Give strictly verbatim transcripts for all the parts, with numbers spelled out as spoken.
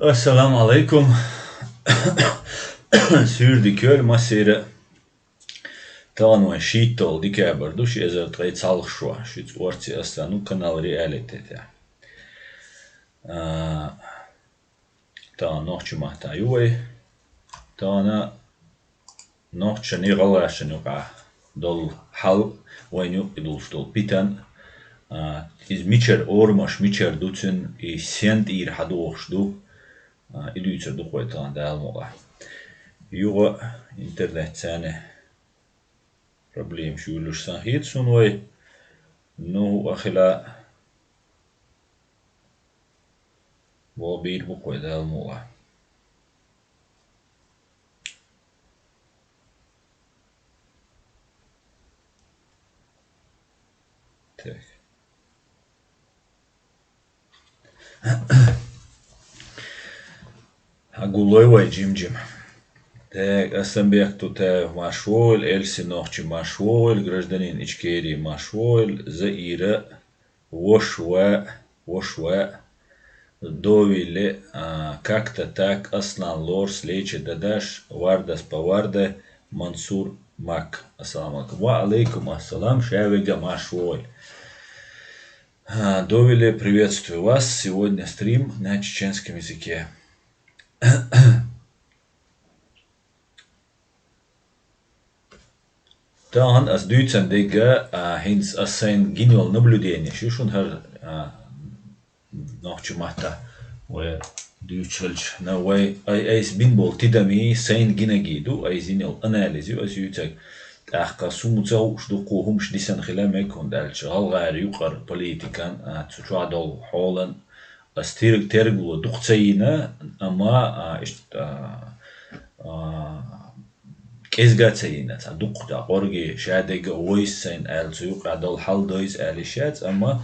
Ассаламу Ӏалайкум. Суьйре дика йойла массеран а. Тахана вайн шийтталгӀа декабрь ду, ши эзар ткъе цхьалха шо, шуца орци ас санна, канал Реалити тӀа. А, тахана нохчийн маттахь ю вай. Тахана нохчашна, гӀалгӀашна юкъахь долу хьал, вайна юкъа тӀедуьллуш долу питана, а, иза мичара орамаш, мичара ду цуьнан, и сен тӀера хьадогӀуш ду, а, и дуьйцур ду-кх вай тахана, Дала мукъалахь. Юха интернет царна проблемаш юьйлуш санна хета суна вай. Ну, ахила, вон бийр бу-кх вай, Дала мукъалахь. Так. Хьан гуллой вай жим-жим? Так, Асанбек Тутаев, марш вогӀийла, Элси Нохчи, марш вогӀийла, гражданин Ичкери, марш вогӀийла, Заира, Вошва, Вошва, Довиле, а, как-то так, Аслан Лорс, Леча Дадаш, Вардас Паварда, Мансур Мак. Ассаламу алейкум. Ва алейкум ассалам, ша вега марш вой. А, Довиле, приветствую вас. Сегодня стрим на чеченском языке. Тахана ас дуьйцан дерг, а, хӀинца ас сайн гина йолу наблюденеш ю шуна хӀара, а, нохчийн маттахь вай дуьйцуш хилча. На вай, ай, айса бина болу тидамий, сайн гинагий ду, айса йина йолу анализ ю ас юьйцург. ТӀаккха суна ца хууш дуккха хӀумаш дисина хила мега, хӀунда аьлча гӀалгӀайра юкъара политикан, а, цу чохь долу хьолан ас тер-, тергало дукха ца йина, амма, а, иштта, а, а, кӀезга а ца йина, цхьа дуккха, цхьа къорге, ша дерг а войса сайна аьлла, цу юкъа долу хьал дойза аьлла йиш яц, амма,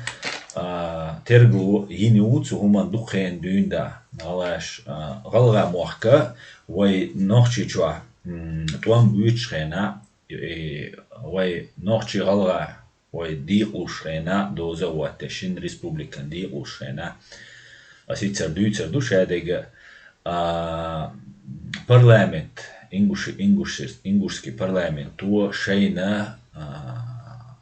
а, тергало йина ю цу хӀуманна дукха хенахь дуьйна да. ГӀалгӀаш, а, гӀалгӀа мохк а вай Нохчийчохь, м, тӀом буьйцуш хенахь, и, вай нохчий-гӀалгӀа вай декъалуш хенахь, доза а ваттеш, шина республикан декъалуш хенахь. Ас иццара дуьйцур ду ша дерг а, а, парламент, ингуш-, ингуш-, ингушский парламент, то шайна, а,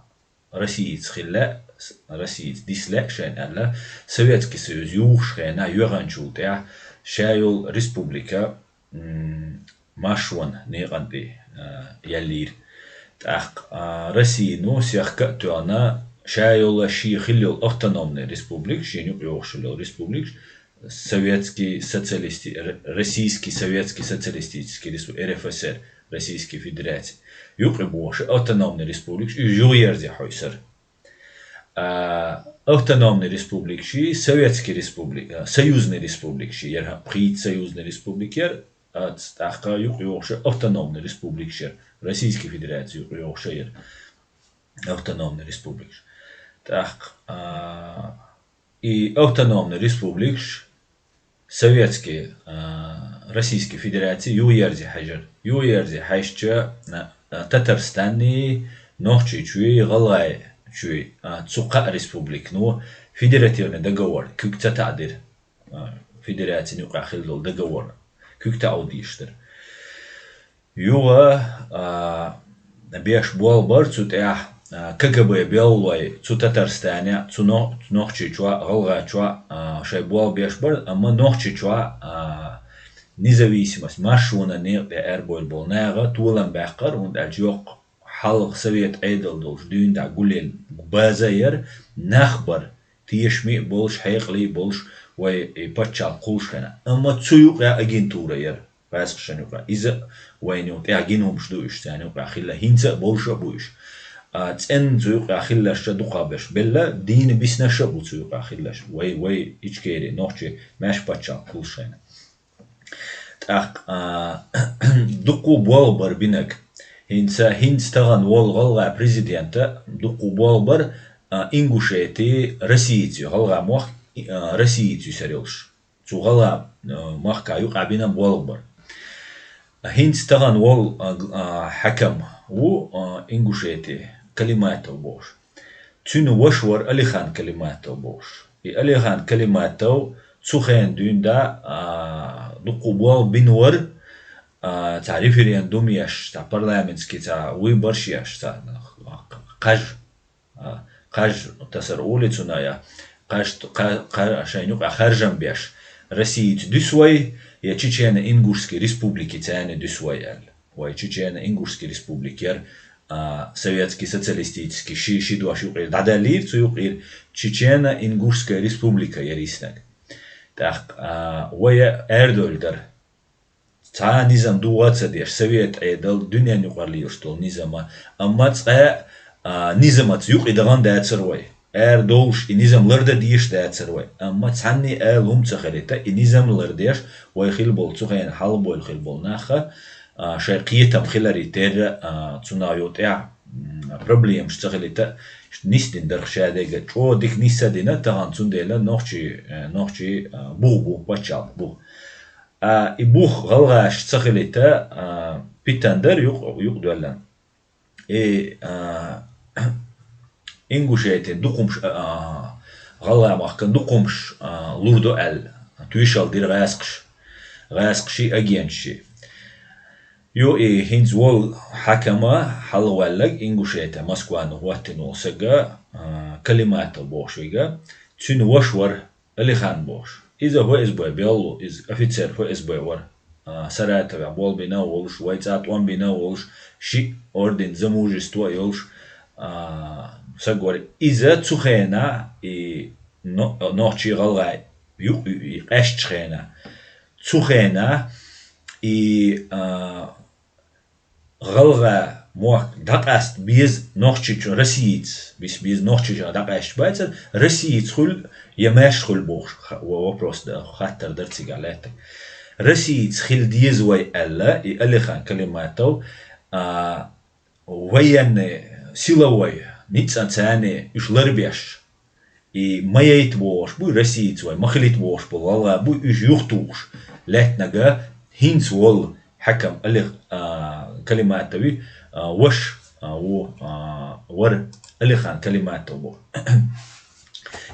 Россица хилла, с-, Россица дисла шайна аьлла, Советский Союз юхуш хенахь, йоьханчул тӀаьхьа ша йолу республика, м, маршонан некъан тӀе, а, яьллийра. ТӀаккха, а, Россияно сехка а тоьхна, ша йолу шен хилла йолу автономный республика, шена юкъайогӀуш йолу республикаш, Советский Социалисти-, Р-, Российский Советский Социалистический Респу-, РФСР, Российский Федерация, юкъа бохуш автономный республикаш, уьш юхаерзе хьойсура. А, автономный республикаш, советский республи-, а, союзный республикаш, яра пхийтта союзный республика яра, а, ц-, тӀаккха юкъайогӀуш автономный республикаш яра, Российский Федерация юкъайогӀуш яра автономный республикаш. ТӀаккха, а, и автономный республикаш, Советский, а, Российский Федераций юхаерзе хьаьжира. Юхаерзе хьаьжча, а, а, Татарстаний, Нохчийчуьй, ГӀалгӀайчуьй, а, цу кхаа республикано федеративный договор куьг ца таӀдира. А, федерацина юкъахь хилла долу договор куьг таӀо дезаш дара. Юха, а, беш болх бара цу тӀехь, а, КГБ беллой цу Татарстане, цу Нох-, Нохчийчохь, ГӀалгӀайчохь, а, шайн болх беш бара, амма Нохчийчохь, а, независимость, маршонан некъа тӀе арабевлла болу наха толам баьккхира, хӀунда аьлча йоккха хьалха совет Ӏедал долуш дуьйна дӀа гулъелла база яра, нах бара, тешаме а болуш, хьекъале а болуш, вай и пачхьалкх кхуллуш хенахь. Амма цу юкъа агентура яра. Пасхашан юкъа. Иза а вайна юкъа тӀехь гина хӀумаш ду уьш, царна юкъа хилла, хӀинца а болуш а бу уьш. А, цӀенна цу юкъа хилларш а дукхахберш белла, дийна биснарш а бу цу юкъа хилларш. Вай, вай, Ичкери, нохчий, маьрша пачхьалкх кхуллуш хенахь. ТӀаккха, а, дуккха болх бара бинарг. ХӀинца, хӀинца тахана волу гӀалгӀа президента дуккха болх бара, а, Ингушети Российца, гӀалгӀа мохк, а, Российца юьсур йолуш. Цу гӀалгӀа, а, махка юкъахь бина болх бара. ХӀинца тахана волу, а, г-, а, хьаькам ву, а, Ингушети, Калиматов бохуш. Цуьнан ваша вара Алихан Калиматов бохуш. И Алихан Калиматов цу хенахь дуьйна да, а, дуккха болх бина вара, а, цхьа референдум еш, цхьа парламентский, цхьа выбораш еш, цхьа кхаж, а, кхаж тасар улица я, кхаж, кха-, кха-, шайн юкъа харжам беш, Россица дуьсу вай, я Чечено-Ингушский республикаца дуьсу вай аьлла. Вай Чечено-Ингушский республика яра, а, Советский Социалистический ши, ши дош юкъера дӀадаьллера, цу юкъера Чечено-Ингушская республика яра иснаг. ТӀаккха, а, вай арадовла дара. Цхьа низам дугӀа а ца деш, совет Ӏедал, дуьнен юкъара лелаш долу низама, амма цкъа, а, низамаца юкъа дахана дацара вай. Арадовлуш и низам лардан дезаш дацара вай. Амма цхьанне а ала хӀума ца хилийта, и низам лардеш, вай хилла болу цу хенахь хьалабевлла хилла болу нах, а, шайн кхетам хиларе терра, а, цунах юкъа тӀехь, м, проблемаш ца хилийта, нисдина дара шадерг а, чӀогӀа дика нис а дина, тахана цундела нохчий, э, нохчий, а, бух бу, пачхьалкх бу. А, и бух гӀалгӀаша ца хилийта, а, питана дара юкъ-, юкъадоьллина. И, а, Ингушетин дукха хӀумаш, а, а, гӀалгӀа махкан дукха хӀумаш, а, лур ду аьлла, тоьшалла дира гӀаскхаша, гӀаскхаший, агенташий. Ю и хӀинца волу хьаькам а хьалхаваьлларг Ингушетан Москвана хӀоттийна волу саг а, а, Калиматов бохуш верг а, цуьнан ваша вара Алихан бохуш. Иза ФСБ беллу, иза офицер ФСБ вара. А, Саратовехь болх бина а волуш, вай цӀа тӀом бина а волуш, шиъ орден За мужество а йолуш, а, саг вара. Иза цу хенахь и но-, нохчий, гӀалгӀай юкъ-, и къаьстачу хенахь. Цу хенахь и, а, гӀалгӀа мохк дӀакъаста беза Нохчийчу-, Россица, бис беза Нохчийчу дӀакъаьсташ бацара, Россица хуьлу я маьрша хуьлу бохуш ха-, во-, вопрос да, хаттар дара цигахь лаьттарг. Россица хила деза вай аьлла, и Алихан Калиматов, а, военный, силовой, ницкъан царна уьш ларбеш, и ма яйта бохуш буй Россица вай, ма хилийта бохуш болу гӀалгӀа буй, уьш юхатухуш лаьттинарг хӀинца волу хьаькам Али, а, Калиматови, а, ваша, а, ву, а, вара Алихан Калиматов боху.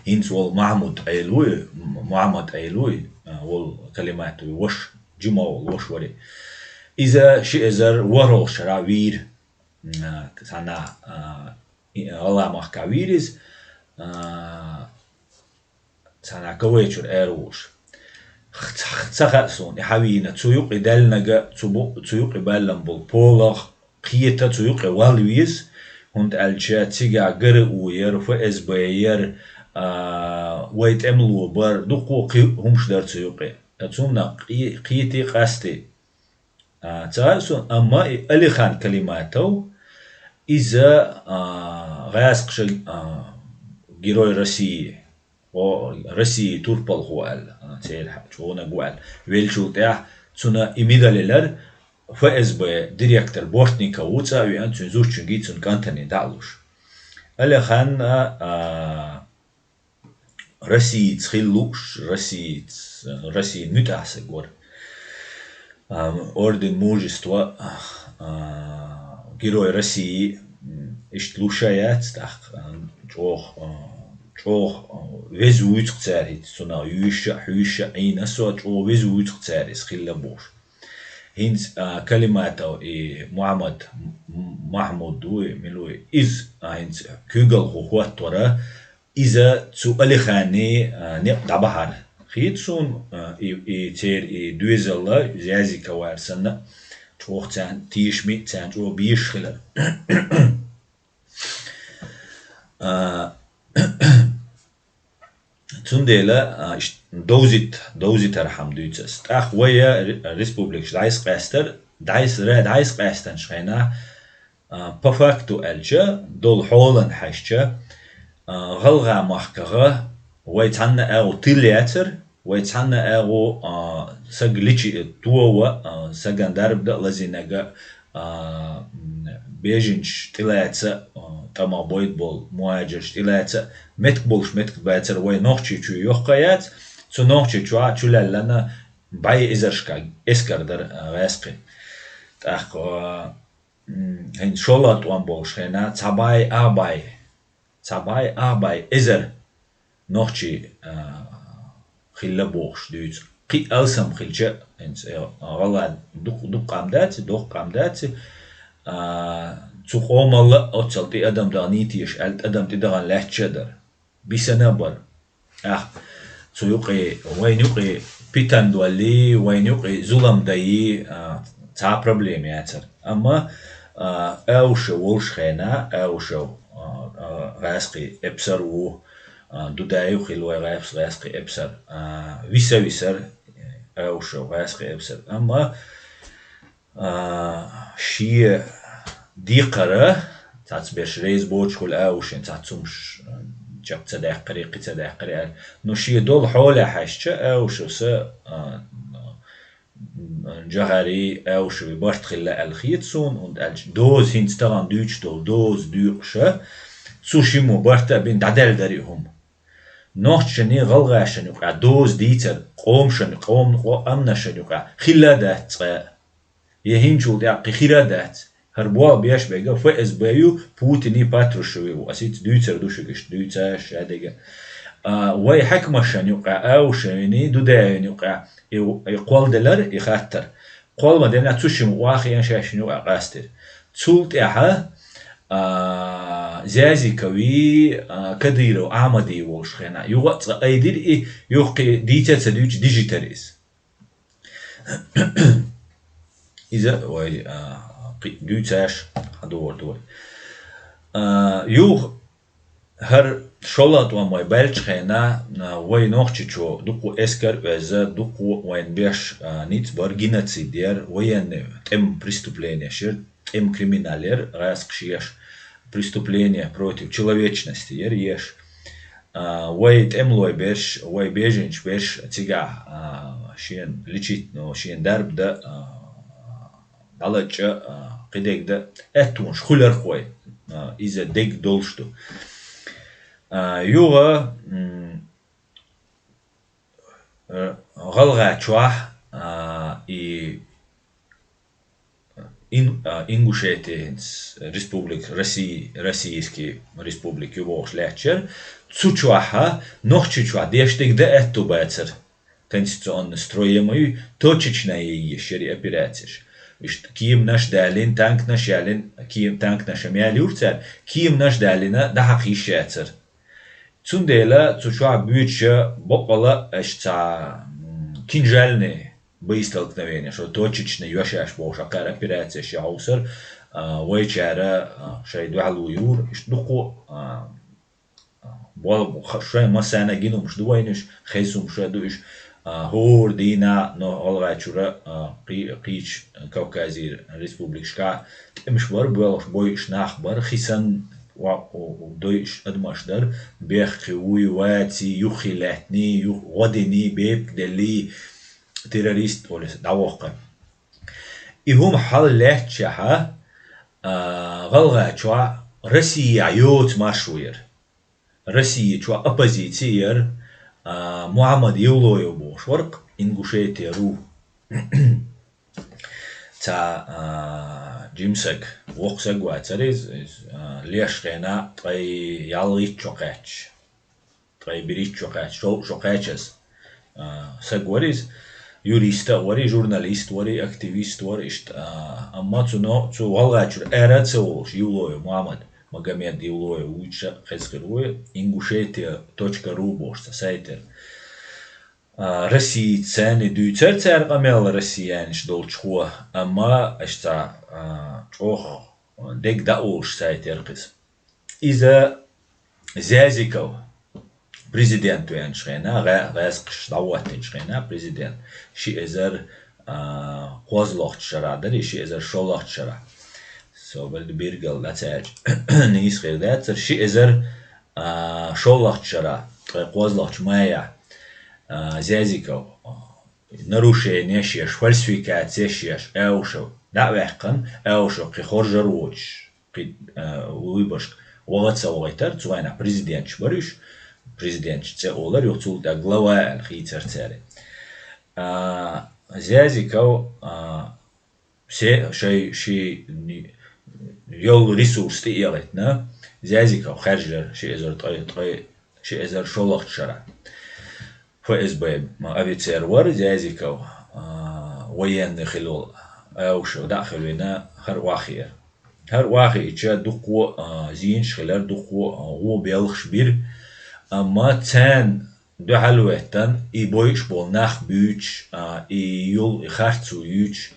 ХӀинца волу Махьмуд Ӏела вуй, М-, Мухьаммад Ӏела вуй, а, волу Калиматови ваша, жима волу ваша вара. Иза ши эзар ворхӀалгӀачу шарахь вийра. М, а, цхьана, а, и, гӀалгӀа махкахь вийра иза, а, цхьана КВ-чуьра араволуш. Х-, ца, ца хаьа суна, и хьан вийна, цу юкъе даьллинарг, цу бу-, цу юкъе баьллан болу полах, кхета цу юкъе вала веза, хӀунда аьлча цигахь ГРУ яра, ФСБ яра, а, вай тӀемало бара, дуккха кхин хӀумаш дара цу юкъе. Ткъа цунна кхе-, кхетий, къастий. А, ца хаьа суна, амма и Алихан Калиматов, иза, а, гӀаскхаша, а, Герой России, о, России турпалхо аьлла, а, церан чӀогӀаниг ву аьлла, веллачул тӀаьхьа цунна и медаль елира, ФСБ директор Бортников ву цӀа а веана, цуьнан зудчуьнга, цуьнан кӀантана дӀа а луш. Алихан, а, Россица хила лууш, Россица, Россин муьтӀахь саг вара. А, орден Мужества, а, Герой России, м, иштта луш а яц, тӀаккха, а, чӀогӀа, а, чӀогӀа, а, веза вуьйцу-кх цара, хӀинца цунах юьйш а, хьуьйш а Ӏийна со, чӀогӀа веза вуьйцу-кх цара иза хилла бохуш. ХӀинца, а, Калиматов и Мухьаммад М-, М-, Махьмуд вуй, мила вуй, иза, а, хӀинца куьйгалхо хӀоттора, иза цу Алиханан, а, некъ дӀабахьара. Хета суна, а, и, и церан и доьзал а, Зязикова санна, чӀогӀа царна тешаме а, царна чӀогӀа безаш хилар. А, цундела, а, иш-, довзит-, довзийтархьама дуьйцу ас. ТӀаккха вай ре-, республикаш дӀасакъаьстар, дӀас-, ре-, дӀасакъаьстанчу хенахь, а, по факту аьлча, долу хьолан хьаьжча, а, гӀалгӀа махкахь вай цхьанна агӀо тилла яцара, вай цхьанна агӀо, а, саг личи-, тован, а, сагана дарба дан а лазийнарг, а, м, беженцаш тӀелаца, а, тӀамах бойту болу мухӀажарш тӀелаца, меттиг болуш меттиг бацара, вай Нохчийчу йоккха яц, цу Нохчийчохь чулаьллина бӀе эзаршкахь эскар дара, а, гӀаскхи. ТӀаккха, а, м, хӀинца шолгӀа тӀом болуш хенахь, цхьа бӀе, а, бӀе, цхьа бӀе, а, бӀе эзар нохчий, а, хилла бохуш дуьйцу. Кхин а алсам хилча, хӀинца, э, гӀалгӀа дукх-, дукха къам дац, доккха къам дац, а, цу къомалла оццал тӀе адам даха нийтийша аьлла, тӀадам тӀе дахана лаьтташ а дара. Бисана а бара. Ах, цу юкъе, вайна юкъе питана долий, вайна юкъе зулам дайий, а, цхьа проблема яцара. Амма, а, Аушев волуш хенахь, Аушев, а, а, гӀаьскхи эпсар ву, а, Дудаев хилла вай гӀаьпс-, гӀаьскхи эпсар, а, виса висар, Аушев гӀаьскхи эпсар. Амма, а, шен декхара, цхьацца берш реза боцуш хуьлу Аушин, цхьацца хӀумаш, а, чекх ца даьккхира, кхин ца даьккхира аьлла. Ну, шен долу хьоле хьаьжча, Аушевс, а, Джохарий, Аушевий барт хилла аьлла хета суна, хӀунда аьлча доза хӀинца тахана дуьйцуш долу доза доькъуша, цу шиммо барта а бина дӀадаьлла дара и хӀума. Нохчашний, гӀалгӀашан юкъахь доза дийцар къомашан, къом-, къо-, амнашан юкъахь хилла а дац цкъа. Я хӀинчул тӀаьхьа кхин хир а дац. ХӀара болх беш берг ФСБ ю, Путиний, Патрушевий ву. Ас хӀинца дуьйцур ду шуьга, иштта дуьйцуш а дерг. А, вай хьаькамашан юкъахь, Аушевиний, Дудаевин юкъахь и, и кхолладелира, и хаттар. Кхолла ма деллинехь, цу шимма охьахиъна шаьшшинна юкъахь къастира. Цул тӀаьхьа, а, Зязиковий, а, Кадыров Ахьмадий волуш хенахь, юха а цкъа айдира и, юха кхин дийца а ца дуьйцуш дижитира иза. Иза вай, а, кхин дуьйцуш хьадогӀур ду вай. А, юха хӀара шолгӀа тӀом вай баьллачу хенахь, а, вай Нохчийчу дукха эскар а оьзна, дукха вайна беш, а, ницкъ бара, геноцид яра, военный тӀеман преступленеш яра, тӀеман криминал яра, гӀаскхаша еш, преступление против человечности яра еш. А, вай тӀемалой берш, вай беженцы берш цигахь, а, шена лечить, ну, шена дарба дан, а, дӀалачкъа, а, кхидерг дан аьттонаш хуьлура вай, а, иза дерг долуш ду. А, юха, м, э, ГӀалгӀайчохь, а, и Ин-, а, Ингушетия хӀинца республика, Россия, Российский республика ю бохуш лаьтташ яра. Цу чохь а, Нохчийчохь деш дерг дан аьтту бацара. Конституционно строемый, точечная еш яра и операцеш. Иштта кеманаш далийна, танканаш ялийна, кем-, танканаш-м ялийра цара, кеманаш далийна, дӀахьакха йиш яцара. Цундела цу чохь буьйцуш боккъала аша цхьа, м, кинжальный боестолкновение, шо точечный йош еш бохуш, акхар операцеш яхьовсар, а, вайчара, а, шайн дуьхьал ву юра, иштта дукха, а, а, бол-, ха-, шайн массарна гина хӀумаш ду вайна уьш, хеза хӀумаш а ду уьш, а, хӀора дийнахь, но ГӀалгӀайчуьра, а, кхи-, кхечу Кавказера республикашкахь тӀемаш бара, боьлхуш бойуш нах бара, хи санна, ва-, у-, у-, дойуш адамаш дара, бехкхий, вуй, ваций, юххе лаьттиний, юх-, гӀо диний, бепиг деллий, террорист олий дӀавохкар. И хӀума хьал лаьттачехьа, а, ГӀалгӀайчохь Россия йоцу маршо яра. Россия чохь оппозици яра, а, Мухьаммад Евлоев бохуш вара-кх, Ингушетия ру. Цхьа, а, жима саг, воккха саг вацара иза, иза, а, леш хенахь ткъе ялхитта шо кхаьчча. Ткъе берхӀитта шо кхаьчча, шовзткъа шо кхаьчча, а, саг вара иза. Юрист а вара и, журналист вара и, активист вара иштта, а, амма цу но-, цу ГӀалгӀайчуьра ара а ца волуш, Евлоев Мухьаммад, Магомед Евлоев вуьйцуш а хеза хир ву, Ингушетия точка ру бохуш цхьа сайт яра. А, Россияца царна дуьйцура цара къамел россиянаш долчухо, амма аша цхьа, а, чӀогӀа дерг дӀа а волуш сайт яра-кх иза. Иза Зязиков президент веанчу хенахь, гӀа-, гӀаьскхаш дӀахӀоттинчу хенахь президент, ши эзар, а, кхозлагӀчу шарахь дара, ши эзар шолгӀачу шарахь. Собар ду биргал дӀа ца аьлча, нийса хир дацара. Ши эзар, а, шолгӀачу шарахь, ткъе кхозлагӀчу майахь, а, Зязиков, а, нарушенеш еш, фальсификацеш еш, Аушев дӀа а ваьккхина, Аушев кхин хоржар воцуш, кхин, а, вуй башка ваха ца вахийтар, цу хенахь президенташ бара уьш, президенташ цӀе олар, юха цул тӀаьхьа глава аьлла хийцар цара. А, Зязиков, а, се-, шай, ши, йолу ресурс тӀеэгӀийтина, Зязиков хаьржира ши эзар ткъе, ткъе, ши эзар шолгӀачу шарахь. ФСБ офицер вар Зязиков, а, военный хилла волу, Аушев дӀа а хилвина, хӀара охьахиира. ХӀара охьахиъча дуккха а, зенаш хилира, дуккха а, гӀо белхаш бира, амма царна дуьхьал а веттан, и бойуш болу нах буьйцуш, а, и юл, и харцо юьйцуш,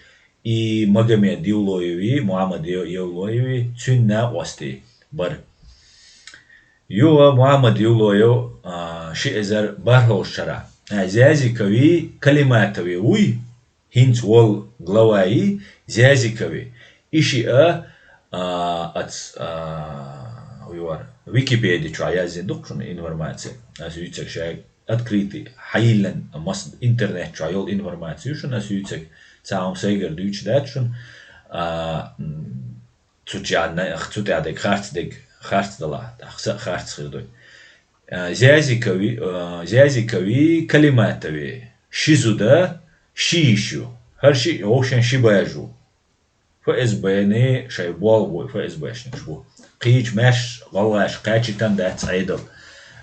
и Магомед Евлоеви, Мухьаммад Ев-, Евлоеви, цуьнан накъостий бара. Юха Мухьаммад Евлоев, а, ши эзар бархӀалгӀачу шарахь, а, Зязикови Калиматови вуй, хӀинца волу главаи Зязикови. И шиъ а, а, ац, а, вуй вара, Википеди чохь яздина ду-кх шуна информаци. Ас вуьйцург шайга открытый, хьайиллина мас-, интернет чохь йолу информаци ю шуна ас вуьйцург, цхьа хӀума сайгара дуьйцуш дац шуна, а, м, цу чохь на-, цу тӀехь дерг харц дерг, харц далахь, тӀаккха са а харц хир ду. А, Зязикови, а, Зязикови Калиматови ши зуда, ши йиша ю. ХӀара шиъ вовшийн ши бажа ву. ФСБ-ни шайн болх бу, ФСБшникаш бу. Кхечу маьрша гӀалгӀаша кхачийтина дац Ӏедал.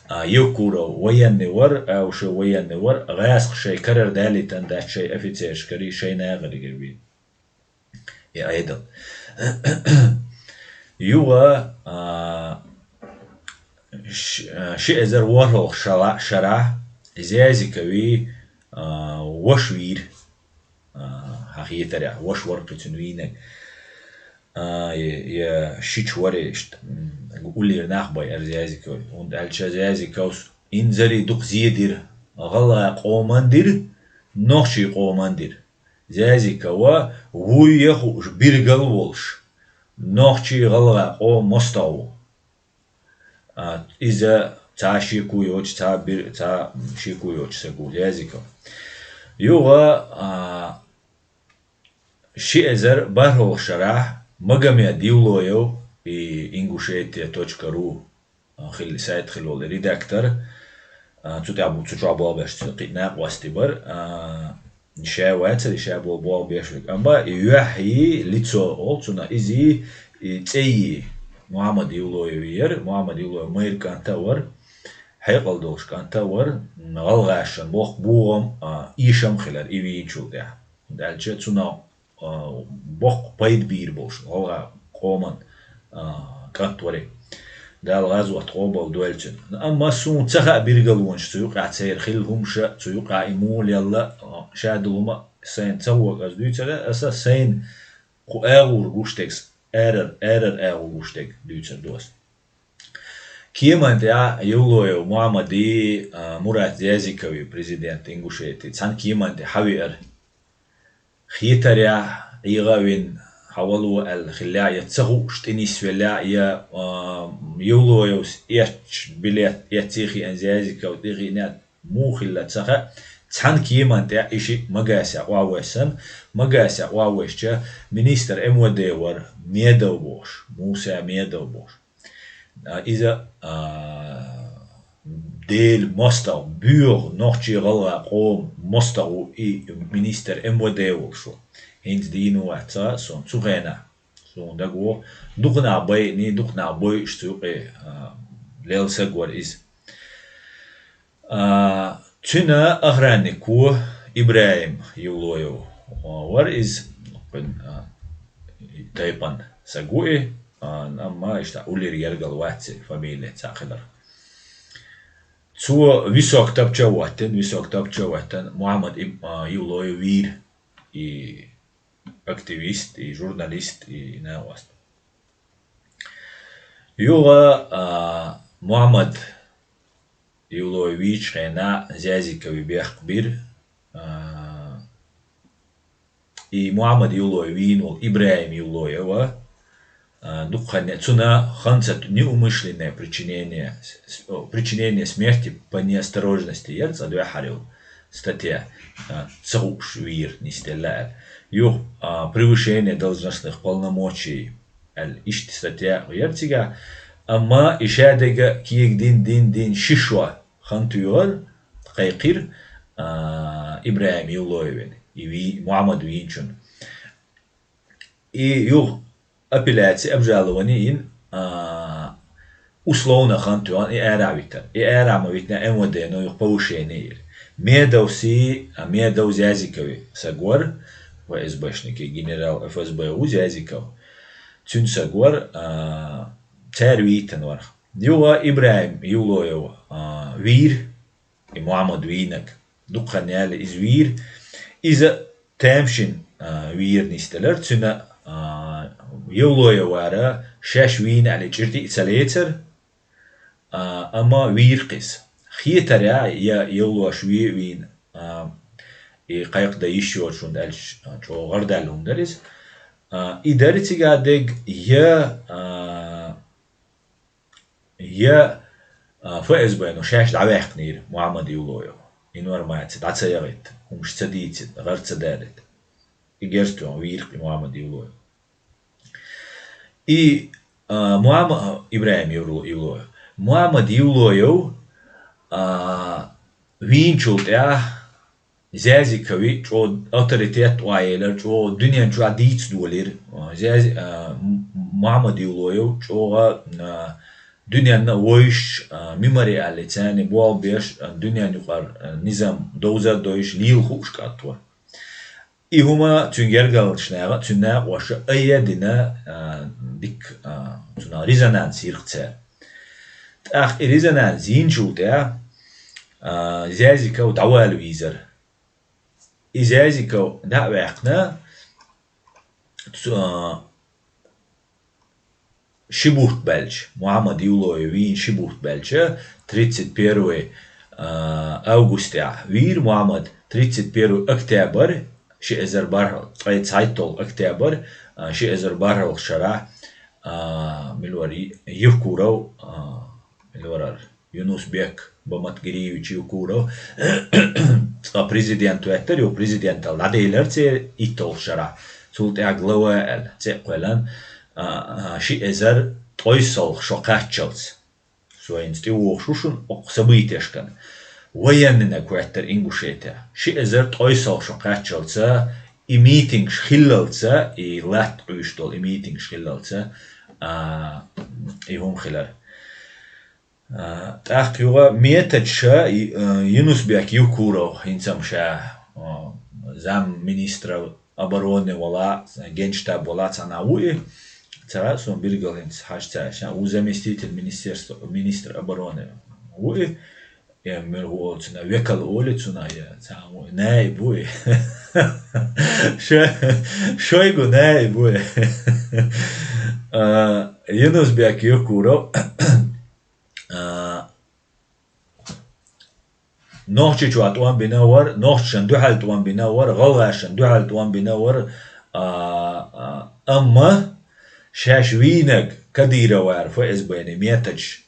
А, Евкуров военный вар, Аушев военный вар, гӀазкхаша шайн карара далийтина дац шайн офицершкарий, шайн нахаригирий. И Ӏедал. Юха, а, ш-, а, ши эзар ворхӀалгӀа шала-, шарахь Зязикови, а, ваша вийра. А, хьан хетарехь, ваша вара кхин цуьнан вийнарг. А, я, я шича вара иштта, м, уллера нах байъара Зязиковн. ХӀунда аьлча Зязиковс инзаре дукха зен дира. ГӀалгӀайн къоман дира, нохчийн къоман дира. Зязикова вуй а хууш, биргал а волуш, нохчийн, гӀалгӀайн къоман мостагӀа ву. А, иза цхьа шеко йоцуш, цхьа бир-, цхьа шеко йоцуш стаг ву Зязиков. Юха, а, ши эзар бархӀалгӀа шарахь Магомед Евлоев, и Ингушетия точка ру, а, хил-, сайт хилла волу редактор, а, цу тӀехь бу-, цу чохь болх беш цуьнан кхин накъостий бара, а, ша вацара, ша болу болх беш верг. Амма и юьхьий лицо олу цунах, изий, и цӀейий Мухьаммад Евлоеви яра, Мухьаммад Евлоев майра кӀант а вара, хьекъал долуш кӀант а вара, м, гӀалгӀашна боккха богӀам, а, эшам а хилира и вийначул тӀаьхьа. ХӀунда аьлча цунах а, боккха пайда бийр болуш, гӀалгӀайн къоман, а, кӀант вара. Дала гӀазот къобал дойла цуьнан. Амма суна ца хаьа биргалонаш цу юкъахь церан хилла хӀумаш а, цу юкъахь и муха лелла, а, ша долу хӀума сайна ца хӀоьга ас дуьйцур, аса сайна кху агӀор гуш дерг, арара, арара агӀор гуш дерг дуьйцур ду ас. Кеман тӀехь Евлоев Мухьаммади, а, Мурат Зязикови, президент Ингушетии, цхьана кеман тӀе хьавеара. Хетарехь, ӀегӀа а вина, хьавало аьлла хиллехь, я ца хууш тӀе нисвеллехь, я, а, Евлоевс эцча билет эцций хиъна, Зязиков тӀе хиъна, муха хилла ца хаьа, цхьана кеман тӀехь и шиъ Магасехь охьавоьссина, Магасехь охьавоьссича, министр МВД вара, Медов бохуш, Муса Медов бохуш. А, иза, а, Делан мостагӀа, боьха нохчийн, гӀалгӀайн къоман мостагӀа ву и министр МВД волуш ву. ХӀинца дийна вац цхьа а суна цу хенахь. Суна дагавогӀу, дукха нах байъина, дукха нах бойуш цу юкъе, а, лелла саг вара иза. А, цуьнан охраннико ИбрахӀим Евлоев, а, вара иза, кхуьнан, а, тайпан саг ву и, а, амма иштта уллера яргал вац и фамилия цхьаъ хилар. Цо висок тапча а хӀоттина, висок тапча а хӀоттина, Мухьаммад Иб-, а, Евлоев вийра и активист, и журналист, и накъост. Юха, а, Мухьаммад Евлоев вийчу хенахь Зязикови бехк бира, а, и Мухьаммад Евлоев вийна волу ИбрахӀим Евлоев, а, дукха хан, цунна ханца неумышленное причинение, с-, с-, о, причинение смерти по неосторожности яра цкъа дуьххьара йолу статья, а, ца хууш вийра нисделла аьлла. Юха, а, превышение должностных полномочий аьлла, иштта статья яра цигахь, амма и шадерг кега дин, дин, дин ши шо хан туьйхира, кхайкхира, а, ИбрахӀим Евлоевна, и вий-, Мухьаммад вийначунна. И юха апелляция, обжалование йина, а, условно хан туьйхина и арахь витар. И арахь ма витина, МВД-но юха повышение йира. Медовси, а, Медов Зязикови саг вар, ФСБшники, генерал ФСБ ву Зязиков. Цуьнан саг вар, а, цара вийтина вар. Юха ИбрахӀим Евлоев, а, вийра, и Мухьаммад вийнарг. Дукха хан яьлла иза вийра. Иза тамашийна, а, вийра нисделира. Цуьнан, а, Евлоевара шаьш вийна аьлла чӀир тӀе а ца лецира, а, амма вийра-кх иза. Хетарехь, я Евлош ве а вийна, а, и кхайкхадан йиш йоцуш хӀунда аьлча, а, чӀогӀа гӀардаьлла хӀума дара иза. А, и дара цигахь дерг, я, а, я, а, ФСБ-но шаьш дӀаваьккхинера Мухьаммад Евлоев. Информаци дӀа ца яхийта, хӀумаш ца дийцийта, гӀар ца далийта. И герз тоьхна вийра-кх и Мухьаммад Евлоев. И, а, Мухьамма-, ИбрахӀим Евло-, Евлоев. Мухьаммад Евлоев, а, вийначул тӀаьхьа Зязикови чӀогӀа авторитет охьаелира, чӀогӀа дуьнен чохь дийца долийра. Зязи-, а, М-, Мухьаммад Евлоев чӀогӀа, а, дуьненна а вовзаш, а, мемориале царна болх беш, а, дуьнен юкъара, а, низам довза а довзаш, лела хууш кӀант вара. И хӀума цуьнан гергарчу наха, цуьнан накъоша айя а дина, а, дика, а, цунах резонанс йира-кх цара. ТӀаккха и резонанс йинчул тӀаьхьа, а, Зязиков дӀавала вийзира. И Зязиков дӀа а ваьккхина, цу-, а, ши бутт баьлча, Мухьаммад Евлоев вийна ши бутт баьлча, тридцать первый, а, августехь вийра Мухьаммад, тридцать первый октябрь, ши эзар бархӀ-, ткъе цхьайтталгӀа октябрь, а, ши эзар бархӀалгӀачу шарахь, а, мила вара, Евкуров, а, мила вара, Юнус-Бек Баматгириевич Евкуров, цкъа президент ваьттара, юха президенталла дӀаделира церан итталгӀачу шарахь, цул тӀаьхьа глава аьлла цӀе а кхоьллина, а, а, ши эзар ткъойсалгӀа шо кхаччалц. Со хӀинца тӀевогӀуш ву шуна окху событешкана. Военнинаг хӀоьттира Ингушетехь. Ши эзар ткъойсалгӀа шо кхаччалца, и митингаш хиллалца, и латта Ӏуьйш долу и митингаш хиллалца, а, и хӀума хилира. А, тӀаккха юха методша, и, а, Юнус-Бек Евкуров, хӀинца-м ша, а, замминистра обороны вала, генштаб вала цхьана ву и. Ца хаьа суна билггал хӀинца хьажа ца аьлча, ву заместитель министерства, министр обороны ву и. Я муьлха ву олу цунах, векал олу цунах, я цхьа ву и, наиб ву и. Шо-, Шойгу наиб ву и. А, Юнус-Бек Евкуров, а, Нохчийчохь тӀом бина вара, нохчашна дуьхьал тӀом бина вара, гӀалгӀашна дуьхьал тӀом бина вара, а, а, амма шаьш вийнарг Кадыровара ФСБ-ни методаш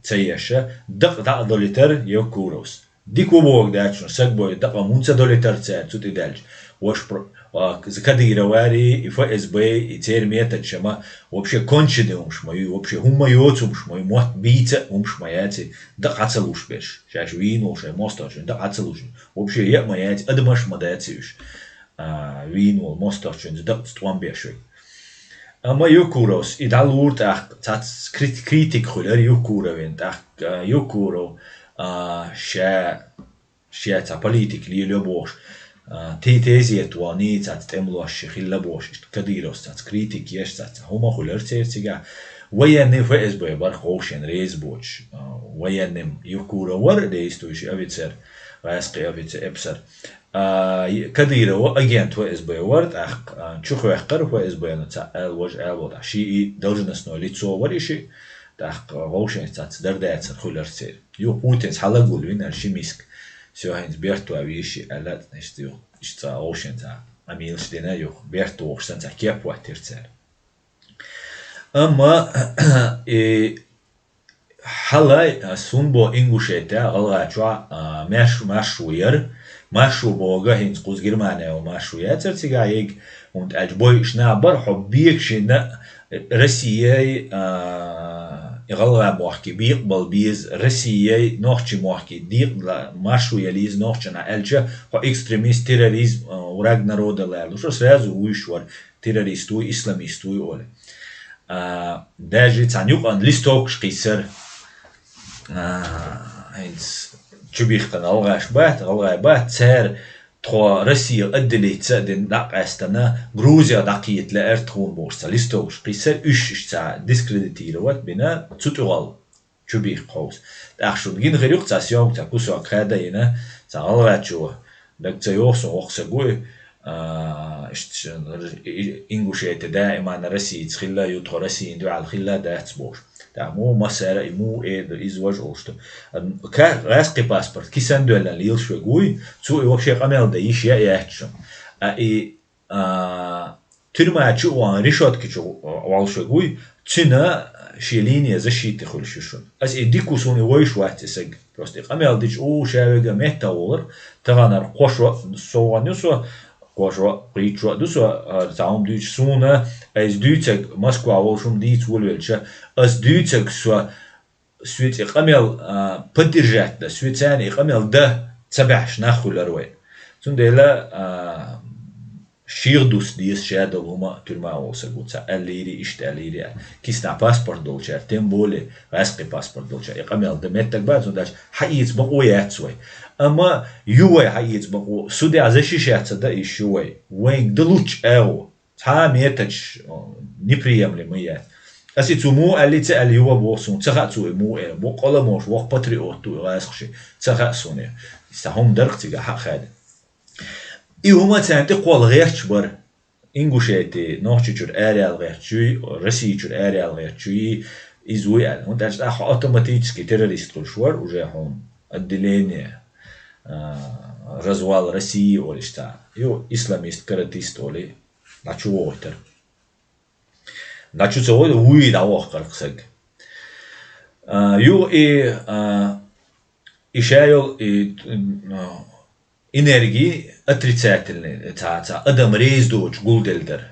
ца еша, дакъа дӀа а долуьйтура Евкуровс. Дика ву бохург дац шуна, саг бойу дакъа хӀунда ца долуьйтура цара цу тӀе даьлча. Ваша про-, а, Кадыровари, и ФСБ, и церан методаш ма вообще конченый хӀумаш ма ю, вообще хӀумма йоцу хӀумаш ма ю, мотт бийца а хӀумаш ма яц и, дакъа ца луш берш. Шаьш вийна волу шайн мостагӀчунна дакъа ца луш. Вообще яа ма яц, адамаш ма дац уьш. А, вийна волу мостагӀчуьнца дакъаца тӀом беш верг. Амма Евкуровс и дӀалура тӀаккха, цхьацца крит-, критика хуьлура Евкуровна тӀаккха, а, Евкуров, а, ша, ша цхьа политика лелайо бохуш, а, те-, тезета вахана цхьацца тӀемалош ши хилла бохуш, иштта Кадыровс цхьацца критика еш, цхьацца хӀума хуьлура церан цигахь. Военный ФСБ бара вовшийн реза боцуш, а, военный Евкуров вара, действующий офицер, гӀаьскхи офицер, эпсар. А, Кадырова агент ФСБ вара, тӀаккха, а, чухоьхкира ФСБ-на цхьа аьлла, важа аьлла, тӀаккха ши и должностное лицо вара и ши, тӀаккха вовшийн цхьацца дар дацар хуьлура церан. Юха Путинс хьалагулвина аьлла ши миска. Всё, хӀинца бертван вийши аьлла, иштта юха, иштта цхьа вовшийн цхьа Ӏамийлаш дина, юха берт вогӀуш санна цхьа кеп хӀоттира цара. Амма, и, хьалай, а, сунбо Ингушетехь, ГӀалгӀачохь, а, маьрш-, маршо яра. Маршо бохург хӀинца кхуза Германехь йолу маршо яцара цигахь ерг, хӀунда аьлча бойуш нах бара, хьо бегашинна Россияй, а, и ГӀалгӀай мохкий бекъабала беза, Россияй нохчийн мохкий декъала маршо яла еза нохчашна аьлча, хьо экстремист, терроризм, а, враг народа лаьлла. Шу сразу вуьйш вара, террорист вуй, исламист вуй олий. А, даже цхьана юкъана листовкаш кхийсара. А, хӀинца чубихкан гӀалгӀаш бац, гӀалгӀай бац, цара тхо Россия отделиться а дина дӀакъаьстана, Грузия дӀакхета лаьара тхуна бохуш, цхьа листовкаш кхийсар, уьш иштта дискредитировать бина, цу тӀехула чубийхка хьовса. ТӀаккха шуна гина хир ю-кх цхьа съёмка, цхьа кусок хада а йина, цхьа гӀалгӀачо, дага ца йогӀу суна, воккха саг ву и, а, иштта, и-, Ингушетия даиман Россица хилла ю, тхо Россина дуьхьал хилла дац бохуш. ТӀаккха муха массара а и муха эр ду, иза важа олуш ду. Ка-, гӀаьскхи паспорт кисан доьллина лелаш верг вуй, цо и вообще къамел дан йиш яа яц шуна. А и а, тюрьма чу а вахана, решётки чу волуш верг вуй, цуьнан шен линия защиты хуьлуш ю шуна. Аса и дика ву суна, и вевзаш вац и саг. Просто и къамел дича, у, ша верг а меттах волура, таханара кхо шо совгӀан ю со, кхо шо, кхойтта шо ду со, а, цхьа хӀума дуьйцуш суна, аса дуьйцург Москва волуш хӀума дийца волавелча, аса дуьйцург со, соьца и къамел, а, поддержать дан, соьца царна и къамел дан ца баьхьаш нах хуьлура вай. Цундела, а, шех дус деза ша долу хӀума тюрьма волу саг ву, цхьа аьллийри, иштта аьллийри аьлла. Киснахь паспорт долчара, тем более гӀаьскхи паспорт долчара, и къамел дан меттаг бац, цундела хьаэца бакъо яц вай. Амма ю вай хьаэца бакъо, судехь защищаться дан йиш ю вай. Вайна дан луччу агӀо. Цхьа а методаш, о, неприемлемый яц. Аса и цо муха аьллий, ца аьллий, юха боху суна, ца хаьа цо и муха эр. Боккъала а ма ву, воккха патриот ву и гӀазкхаша. Ца хаьа суна и. Иза хӀума дара-кх цигахь, хьа а хаьдда. И хӀума царна тӀе кхолла гӀерташ бара. Ингушетия, Нохчийчуьра араяла гӀерташ юй, Российчуьра араяла гӀерташ юй, иза вуй аьлла. ХӀунда аьлча тӀаккха автоматически террорист хуьлуш вара уже хьуна отделение, а, развал России олуш цхьа. Ю, исламист, каратист олий. ДӀа чу вохуьйтура. ДӀа чу ца вохуьйтура, вуй дӀавохкура-кх саг. А, юха и, а, и ша йолу и, а, энергия отрицательный, цхьа, цхьа адам реза доцуш гулделла дара.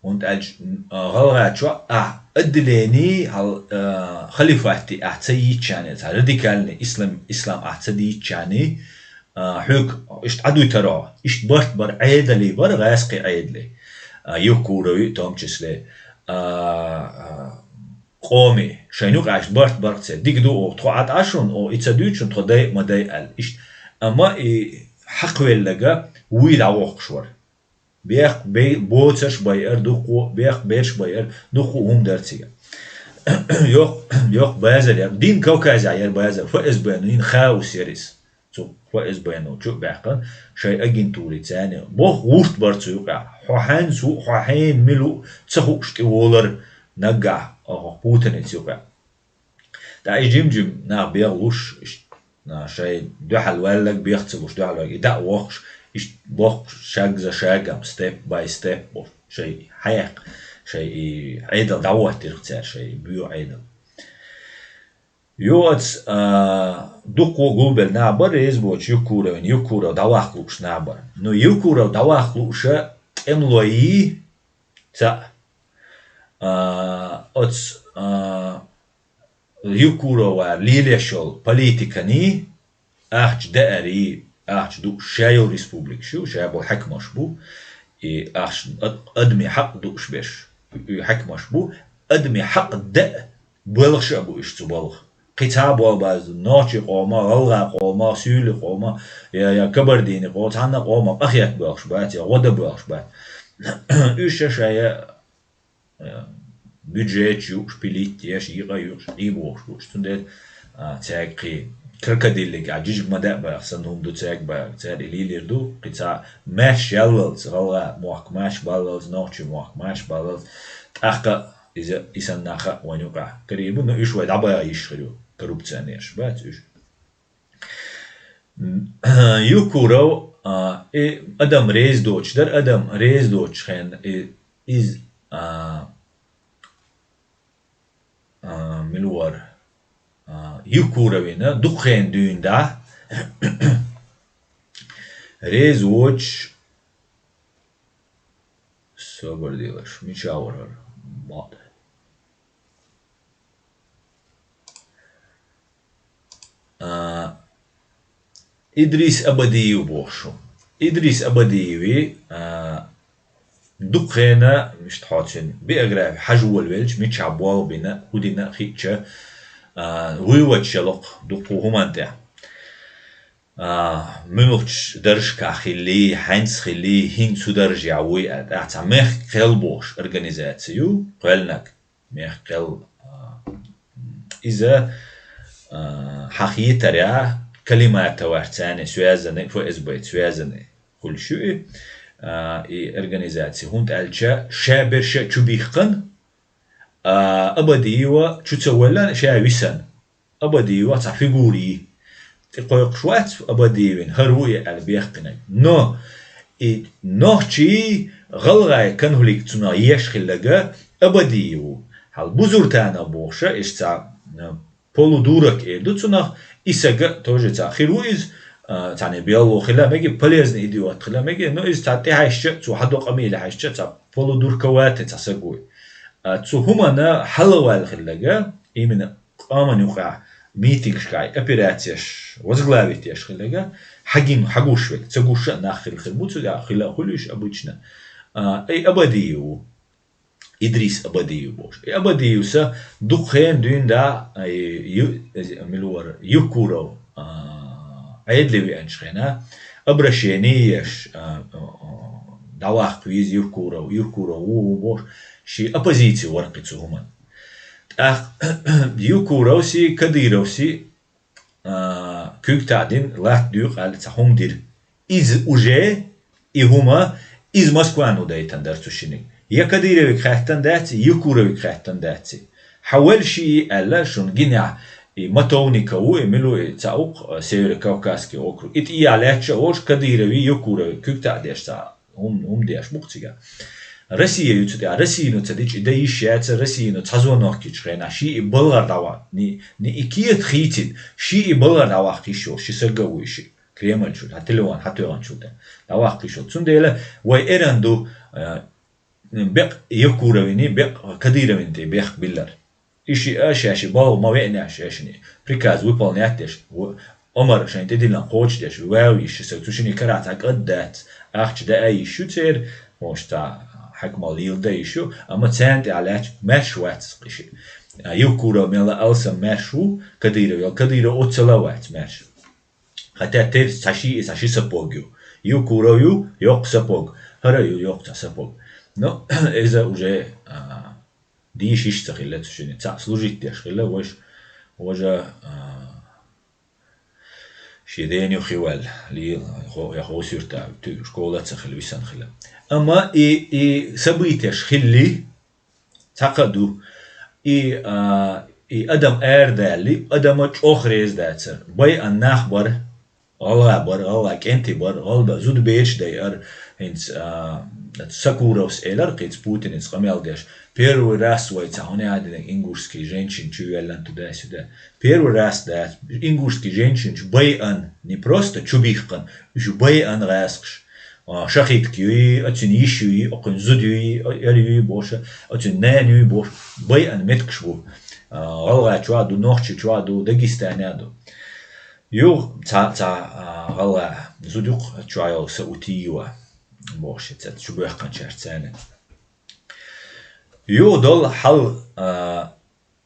ХӀунда аьлча, а, гӀалгӀачохь ахь отделений, хьал, а, халифатти ахь ца йийцчарний, цхьа радикальный ислам, ислам ахь ца дийцчарний, а, хьоьга иштта Ӏадуьтур хьо. Иштта барт бара, Ӏедалий бара, гӀаьскхи Ӏедалий. А, Евкурови, в том числе, а, а, къомий, шайна юкъахь иштта барт бара-кх церан. Дика ду оха, тхо Ӏа тӀа шуна, оха и ца дуьйцу шуна, тхо дай а ма дай аьлла. Иштта. Амма и хьакхвелларг вуй дӀавохкуш вара. Бехк бе-, боцарш байар дуккхо, бехк берш байар дуккхо хӀума дара цига. Йоккха, йоккха базар яра. Дин Кавказехь яра базар. ФСБ-но йина хаос яра иза. Цу ФСБ-но чу а баьккхина, шайн агентури царна. Боху гӀурт бара цу юкъахь. Хьо хьаьнца ву, хьо хьенан мила ву, ца хууш тӀе волар наггахь, оха путаница юкъахь. ТӀаккха и жим-жим нах бегӀа луш, иш-, а, шайн дуьхьал ваьлларг бех ца луш, дуьхьал ваьлларг и дӀа а воккхуш, иштта боккхуш шаг за шагом, step by step болуш, шайн хьаяккха, шайн и Ӏедал дӀахӀоттийра-кх цара, шайн боьха Ӏедал. Юха оцу, а, дуккхо гулбелла нах бара, реза боцуш Евкуровна, Евкуров дӀаваккха лууш нах бара. Ну, Евкуров дӀаваккха лууша тӀемалой, цхьаъ, а, оцу, а, Евкуровара лелош йолу политиканий, ахча даарий, ахча дууш ша йолу республикаш ю, ша болу хьаькамаш бу, и ахча ад-, адамийн хьакъ дууш берш, и хьаькамаш бу, адамийн хьакъ даа боьлхуш а бу уьш цу балха. Кхин цхьа а болх бац, нохчийн къомах, гӀалгӀайн къомах, суьйлийн къомах, я, я кабардинийн къомах, цхьанна а къомах къахетта боьлхуш бац, я гӀо дан боьлхуш бац. Уьш ша шайн, э, бюджеташ юуш, пилить еш, йикъа юуш, къийбохуш бу уьш. Цундела, а, цаьрга кхин крокодилиг, а, жижиг ма даа баха санна хӀума ду цаьрга баха. Цара и лелийр ду, кхин цхьа маьрша яллалц, гӀалгӀа мохк маьрша баллалц, нохчийн мохк маьрша баллалц. ТӀаккха иза, и санна нах а вайна юкъахь карийр бу, но уьш вай дӀабаха йиш хир ю, коррупционераш бац уьш. Евкуров, а, и адам реза доцуш дара, адам реза доцучу хенахь и, иза, а, а, мила вара, а, Евкуровна дукха хенахь дуьйна дӀа, реза воцуш, собар де лаш, мича вара хӀара? Бакъ. А, Идрис Абадиев бохуш ву. Идрис Абадиеви, а, дукха хенахь, иштта хьо цуьнан биографи хьажа волавелча, мичахь болх бина, хӀун дина а хиъча, а, вуй ваччалакх дуккха хӀуманна тӀехь. А, муьлхачу даржашкахь хиллий, хьаьнца хиллий, хӀинца цу даржехь вуй аьлла, тӀаккха цхьа «Мехкан кхел» бохуш организаци ю, кхоьллинарг, «Мехкан кхел», а, иза, а, хьан хетарехь, Калиматоваца цхьаьна связанный, ФСБ-ца связанный хуьлуш ю и, а, и организаци, хӀунда аьлча ша берш а чу бихкина, а, Абадиева чу ца воьллина, ша висина. Абадиева цхьа фигура ю. ТӀекхойкхуш вац Абадиевна, хӀара ву и аьлла бехкинарг. Но и нохчий, гӀалгӀай конфликт цунах еш хилларг Абадиев ву. Хьал Бузуртанов бохуш, иштта цхьа, а, полудурок эр ду цунах, и саг а тоже цхьа хир ву иза, а, цхьаьна белло хила мега, полезный идиот хила мега, но иза цхьа тӀехьаьжча, цо хьадо къамеле хьаьжча, цхьа полудурковатый цхьа саг ву. А, цу хӀуманна хьалаваьлла хилларг, именно къоман юкъахь митингашкахь операцеш возглавить еш хилларг, хьагин, хьагуш верг, ца гуш а нах хилла хир бу цигахь, хила а хуьлуш обычно. А, и Абадиев ву. Идрис Абадиев бохуш. И Абадиевс дукха хенахь дуьйна да, а, и ю-, мила вара, Евкуров, а, Ӏедале веанчу хенахь, обращение еш, а, а, а, дӀаваккха веза Евкуров, Евкуров ву, ву бохуш, шен оппозици вара кхин цу хӀуманна. ТӀаккха Евкуровси, Кадыровси, а, куьг таӀдина, латта дуьйкъу аьлла цхьа хӀума дира. Иза уже, и хӀума, иза Москвано дайтина дара цу шинниг. Я Кадыровга хаьттина дац, я Евкуровга хаьттина дац. Хьан велла шиъ аьлла, шуна гинехь, и Матовников ву, и мила ву, и цхьа ву-кх, а, Северо-Кавказский округ. И тӀехьа лаьтташ а волуш, Кадырови, Евкурови куьг таӀдеш цхьа хӀума, хӀума деш бу-кх цигахь. Россия ю цу тӀехь, Россияно ца дича, и дан йиш яцара, Россияно цхьа звонок йичу хенахь, шиъ и балгӀара дӀаваккха, ни, ни и кета хийцина, шиъ и балгӀара дӀаваккха йиш йолуш, ши саг а ву и шиъ, Кремль чу, хьан телефон, хьан тоьхначул тӀе, дӀаваккха йиш йолуш. Цундела вай эрна ду, а, бекъ Евкуровини, бекъ Кадыровини тӀе бехк биллар. И шиъ а шаьш и балха ма веанехь шаьшшинна, приказ выполнять деш, в-, омар шайна тӀедиллина кхочушдеш, ваьв йиш ю саг, цу шинниг карахь цхьа кӀант дац, ахча даа йиш ю церан, хӀинца цхьа хьаькамалла леладан йиш ю, амма царна тӀехь лаьтташ маьрша вац и шиъ. А, Евкуров мел а алсам маьрша ву, Кадыров йолу, Кадыров оццул а вац маьрша. Хотя терца цхьа шиъ, цхьа ши сапог ю. Евкуров ю, йоккха сапог. ХӀара ю, йоккха цхьа сапог. Ну, иза уже, а, дийша йиш ца хилла цу шинниг. Цхьаъ служить деш хилла, важа, важа, а, шен дена юххе ваьлла, лела, хо-, я хӀусамна юьртахь, ту-, школа а ца хилла, висина хилла. Амма и, и событеш хилли, цхьа кхаъ ду. И, а, и адам арадаьлли, адама чӀогӀа реза дацара. Байъина нах бара, гӀалгӀа бара, гӀалгӀа кӀентий бара, гӀалгӀа зуда бераш дайара, хӀинца, а, Сокуровс элира кхин цу Путинца къамел деш. Первый раз вай цхьа хӀуна а динарг ингушский женщина чу йоьллина туда-сюда. Первый раз дац, ингушский женщина чу байъина, не просто чу бихкина, уьш байъина гӀазкхаша. А, шахидка юй, оцуьнан йиш юй, оцуьнан зуда юй, эр юй бохуш, оцуьнан нана юй бохуш, байъина меттигаш бу. А, ГӀалгӀайчохь а ду, Нохчийчохь а ду, Дагестане а ду. Юха цхьа, цхьа, а, гӀалгӀа зуда ю-кх чохь йолу Саутиева бохуш, цаьрца чу боьхкинчаьрца царна. Юха долу хьал, а,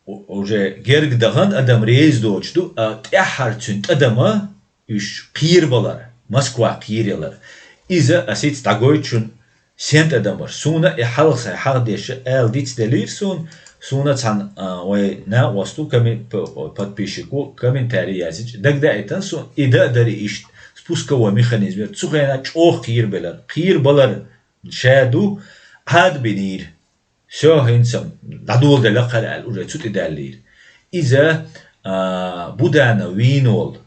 у-, уже герга дахана адам реза доцуш ду, а тӀаьххьара цуьнан тӀадама уьш кхерабалар, Москва кхераялар. Иза ас хӀинца дӀагойту шуна, сен тӀадамаш. Суна и хьалха сайн хьахдеш ала дицделира суна, суна цхьана, а, вай накъост ву, комен-, п-, подписчик ву, комментарий яздича, дагадаийтина суна, и дан а дарий иштта, спусковой механизм яра, цу хенахь чӀогӀа кхерабелар, кхерабалар ша ду, Ӏадбинийра. Всё, хӀинца дӀадоладелла кхара аьлла, уже цу тӀе даьллийра. Иза, а, Буданов вийна волу,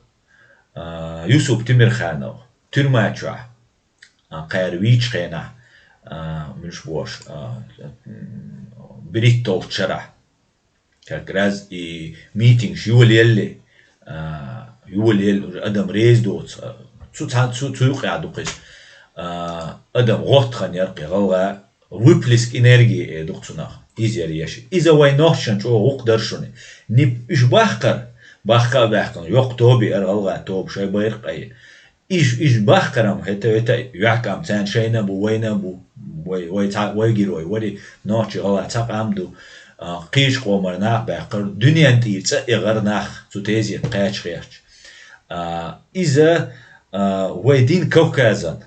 а, Юсуп Тимирханов, тюрьма чохь, а, кхара вийчу хенахь, а, муьлш бош, а, м, бириттолчу шарахь. Как раз и митингаш йолаелли, а, йолаелли, уже адам реза доцу, а, цу, цхьа-, цу, цу юкъехь ду кхуьнан, а, адам гӀоттахана яра кхин гӀалгӀа, выплеск энергии эр ду-кх цунах. Иза яра еш. Иза вайн нохчашна чӀогӀа гӀуллакх дара шуна. Ни-, уьш бахкара, бахка а баьхкина, йоккха тоба яра гӀалгӀа тоба, шайн байракх а. Уьш, уьш бахкара-м хӀета, хӀета, йохкам царна шайна а бу, вайна а бу, вай, вай цхьа, вай герой, вари нохчий гӀала цхьа къам ду. А, кхечу къомара нах баьккхира, дуьнен тӀера цӀа а эгӀара нах цу тезета кхача хехча. А, иза, а, вай дин Кавказан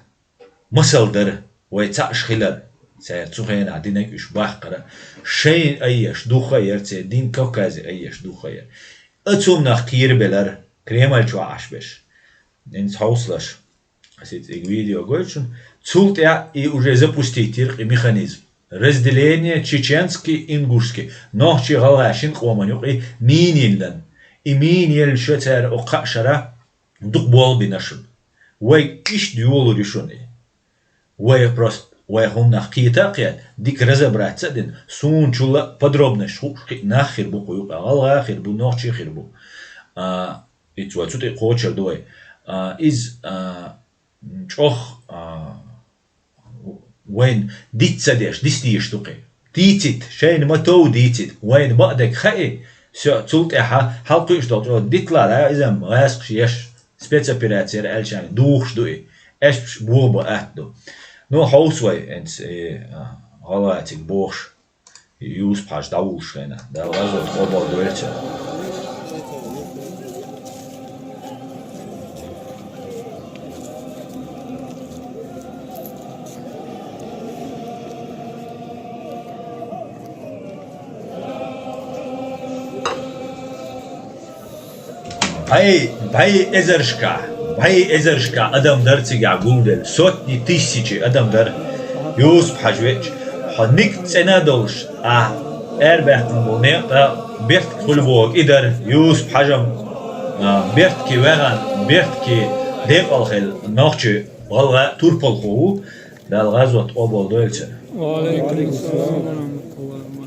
масал дара, вай цхьаъ уьш хилар, цара цу хенахь динарг уьш баккхара, шайн айеш духхьа а яра, церан дин Кавказе айеш духхьа а яра. А цунах кхерабелар Кремль чохь Ӏаш берш. ХӀинца хьовсалаш. Аса цига видео гойту шуна. Цул тӀаьхьа и уже запустить йира и механизм. Разделение чеченский, ингушский. Нохчий, гӀалгӀай шина къоман юкъа и мина йиллина. И мина елла шо цара окху кхаа шарахь дукха болх бина шуна. Вай иштта йолур ю шуна и. Вай просто, вай хӀуманах кхета а кхета, дика разобраться а дина, суна чул а подробносташ хууш кхин нах хир бу кху юкъа, гӀалгӀа хир бу, нохчий хир бу. А, иза вай цу тӀе кхочур ду вай. А, иза, а, чӀогӀа, а, вайна диц ца деш, диц дезаш ду кхин. Дийцийта, шайна ма-тов дийцийта, вайна бакъдерг хаьий, всё, цул тӀаьхьа хьалакхуьуш долчу дитла, да, иза-м гӀаскхаш еш, спецоперация яра аьлча, духуш ду и, аьшпаш боху бан атта ду. Ну, хьовса вай, хӀинца, и, а, гӀалгӀа цига бохуш. Юсуп-Хьаьжа дӀавуллуш хенахь, Дала гӀазот къобал дойла цуьнан. БӀе, бӀе эзаршкахь, бӀе эзаршкахь адам дара цигахь гулделла, сотни тысячи адам дара. Юсуп-Хьаьжа веача, хьо нигат цӀена а долуш, ахь арабаьккхина болу некъа тӀа бертахь хуьлу боху и дара, Юсуп-Хьаьжа-м, а, бертахь ваьхна, бертахь декъала хилла нохчи, гӀалгӀа, турпалхо ву, Дала гӀазот къобал дойла цуьнан. Ва алейкум ассалам ва рахматуллахи ва баракатух.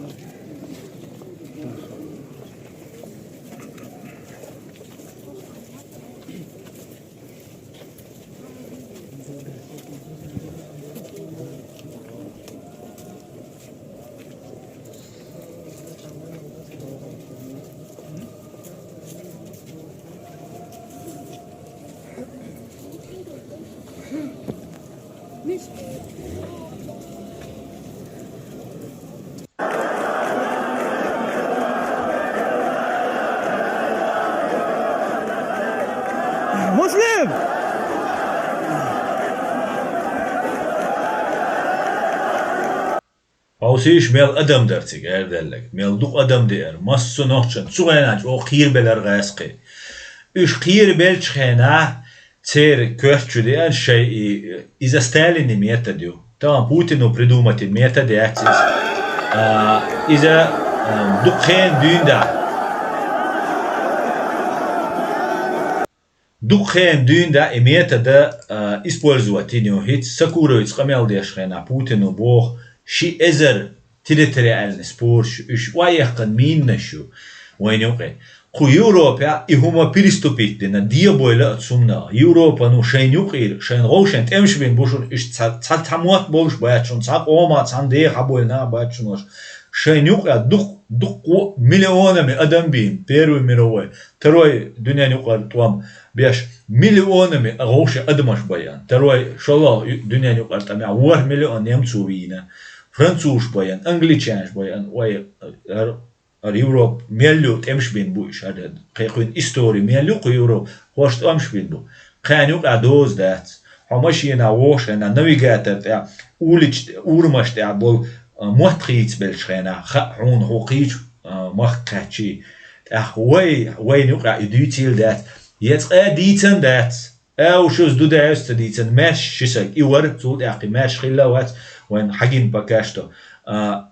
Муслим! Хьовсийша, мел адам дара цига, арадаьлларг. Мел дукха адам деара. Массо а нохчан цу хенахь чӀогӀа кхерабелара гӀаскхий. Уьш кхерабеллачу хенахь церан коьрта чу деана шайн и, иза Сталинан метод ю. Тахана Путино придумать йина метод яц иза. А, иза, а, дукха хенан дуьйна дӀа. Дукха хенан дуьйна дӀа и метод, а, использовать йина ю. ХӀинца Сокуровица къамел деш хенахь Путино боху, ши эзар территориальный спорш, уьш охьаэккхина минаш ю вайна юкъе. Кху Европехь и хӀума переступить дина, дӀабойла оцу хӀуманах. Европано шайна юкъера, шайна гӀовшен тӀемаш бина бу шуна, уьш ца, ца, цхьа мотт болуш бац шуна, цхьа къомах, цхьана деха хьабойла нах бац шуна уьш. Шайна юкъа дукх-, дуккха миллионами адам бийна, Первый мировой, Второй дуьненан юкъара тӀом беш, миллионами гӀовшен адамаш байина. Второй, шолгӀа дуьненан юкъара тӀамехь ворхӀ миллион немцо вийна, французаш байина, англичанаш байина, вай, ар-, ар Европа мел ю тӀемаш бина бу уьш, ар кхайкхийна истори мел ю кху Европа, хӀорш тӀемаш бина бу. Кхана юкъа доза дац. Хьо машина вохуш хенахь, навигатор тӀехь, улич-, урамаш тӀехь болу, а, мотт хийцабеллачу хенахь, хаьа хьуна хӀун кхечу, а, махка кхаьччий. ТӀаккха вай, вайна юкъахь и дуьйцийла дац. Я цкъа дийцина дац. Аушуз ду даьвс ца дийцина, маьрша ши саг и вара, цул тӀаьхьа кхин маьрша хилла а вац, вайна хьагина пока что. А,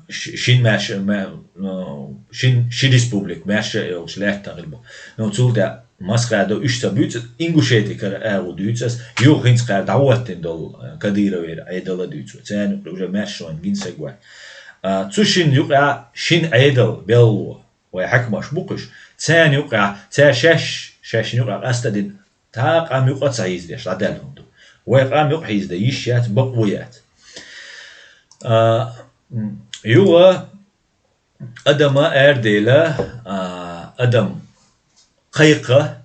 ш-, шин маьрша, ма-, ну, шин, ши республика маьрша а йолчу лаьттан хир бу. Ну, цул тӀаьхьа масха а ду, уьш ца буьйцу, Ингушетикара агӀо дуьйцу ас, юха хӀинца кхара дӀахӀоттина долу, э, Кадыровера Ӏедал а дуьйцу. Царна юкъа уже маьрша вайн гина саг вац. А, цу шин юкъа шин Ӏедал белло, вай хьаькамаш бу кхуьш. Царна юкъа, цара шаьш, шаьшна юкъа къаста а дина, Та къам юкъа ца хьийзадеш, дӀадаьлла хӀума ду. Вай къам юкъа хьийзаде йиш яц, бакъо яц. А, м, юха адам арадела, а, адам кхайкха,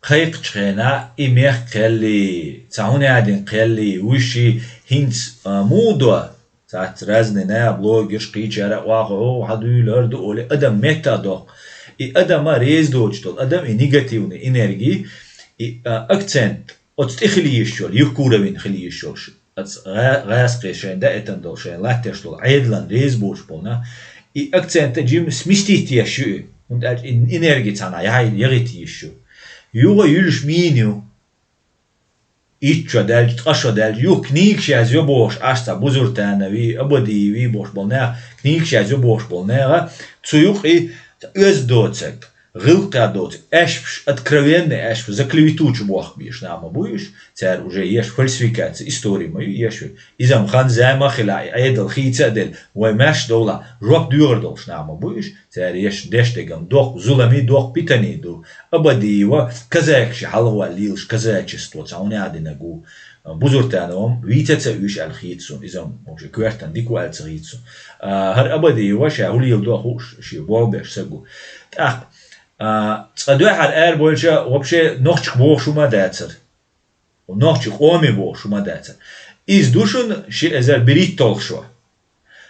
кхайкхачу хенахь и мехк кхелли, цхьа хӀун яьдина кхелли, вуьши хӀинца, а, муха до? Цац разный наха блогерш кхийчара а, охьа хьо, хьо хьан дуьйла хӀара ду олий, адам метта а доккху. И адама реза доцуш долу, адам и негативный энерги, и а, акцент оцу тӀе хила йиш йолу, юхкуравин хила йиш йолуш. Аса гӀа-, гӀаскхе шайн даийтан долу, шайн латтеш долу, Ӏедалан реза боцуш болу нах, и акцент а жим сместить еш ю и, хӀунда аьлча и энерги цхьана яхьа ягӀита йиш ю. Юха юьлуш мийна ю, итт шо даьлча, ткъа шо даьлча, юха книгаш язйо бохуш, аш цхьа Бузуртанови, Абадиеви бохуш болу неха, книгаш язйо бохуш болу неха, цу юкъа и оьзда доцург, гӀиллакхехь доцург, аьшпаш, откровенный аьшпаш, за клевету чу бохку беш нах ма бу уьш, цара уже еш фальсификация, истори ма ю еш верг. Иза-м хан-зама а хила, и Ӏедал хийца а делла, вай маьрша довла, жоп доьхур долуш нах ма бу уьш, цара еш деш дерг-м доккха зуламе, доккха питане ду. Абадиева казакаши хьалхаваьлла лелаш казачество цхьа хӀун а динарг ву. Бузуртанова-м вийца а ца вуьйш аьлла хийца суна, иза-м уже коьртана дика ву аьлла ца хийца суна. А, хӀара Абадиева ша хӀун леладо хууш, шен болх беш саг ву. ТӀаккха, а, цкъа дуьххьара арабевлча, вообще нохчех бохуш хӀума а дацара. Нохчийн къоме бохуш хӀума а дацара. Иза ду шуна ши эзар берхӀитталгӀа шо.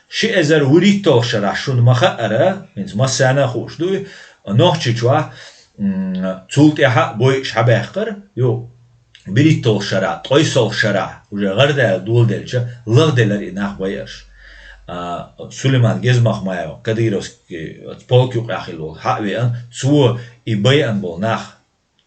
Ши эзар вуьрхӀитталгӀа шарахь шуна ма хаъара, хӀинца массарна а хууш ду и, Нохчийчохь, м, цул тӀаьхьа а бойуш хьабаьккхира, ю, берхӀитталгӀа шарахь, ткъойсалгӀа шарахь, уже гӀардаьлла доладелча, лагӀделира и нах байарш. А, Сулейман Гезмахмаев, кадыровский, оцу полк юкъахь хилла волу, хьа а веана, цо и байъина болу нах.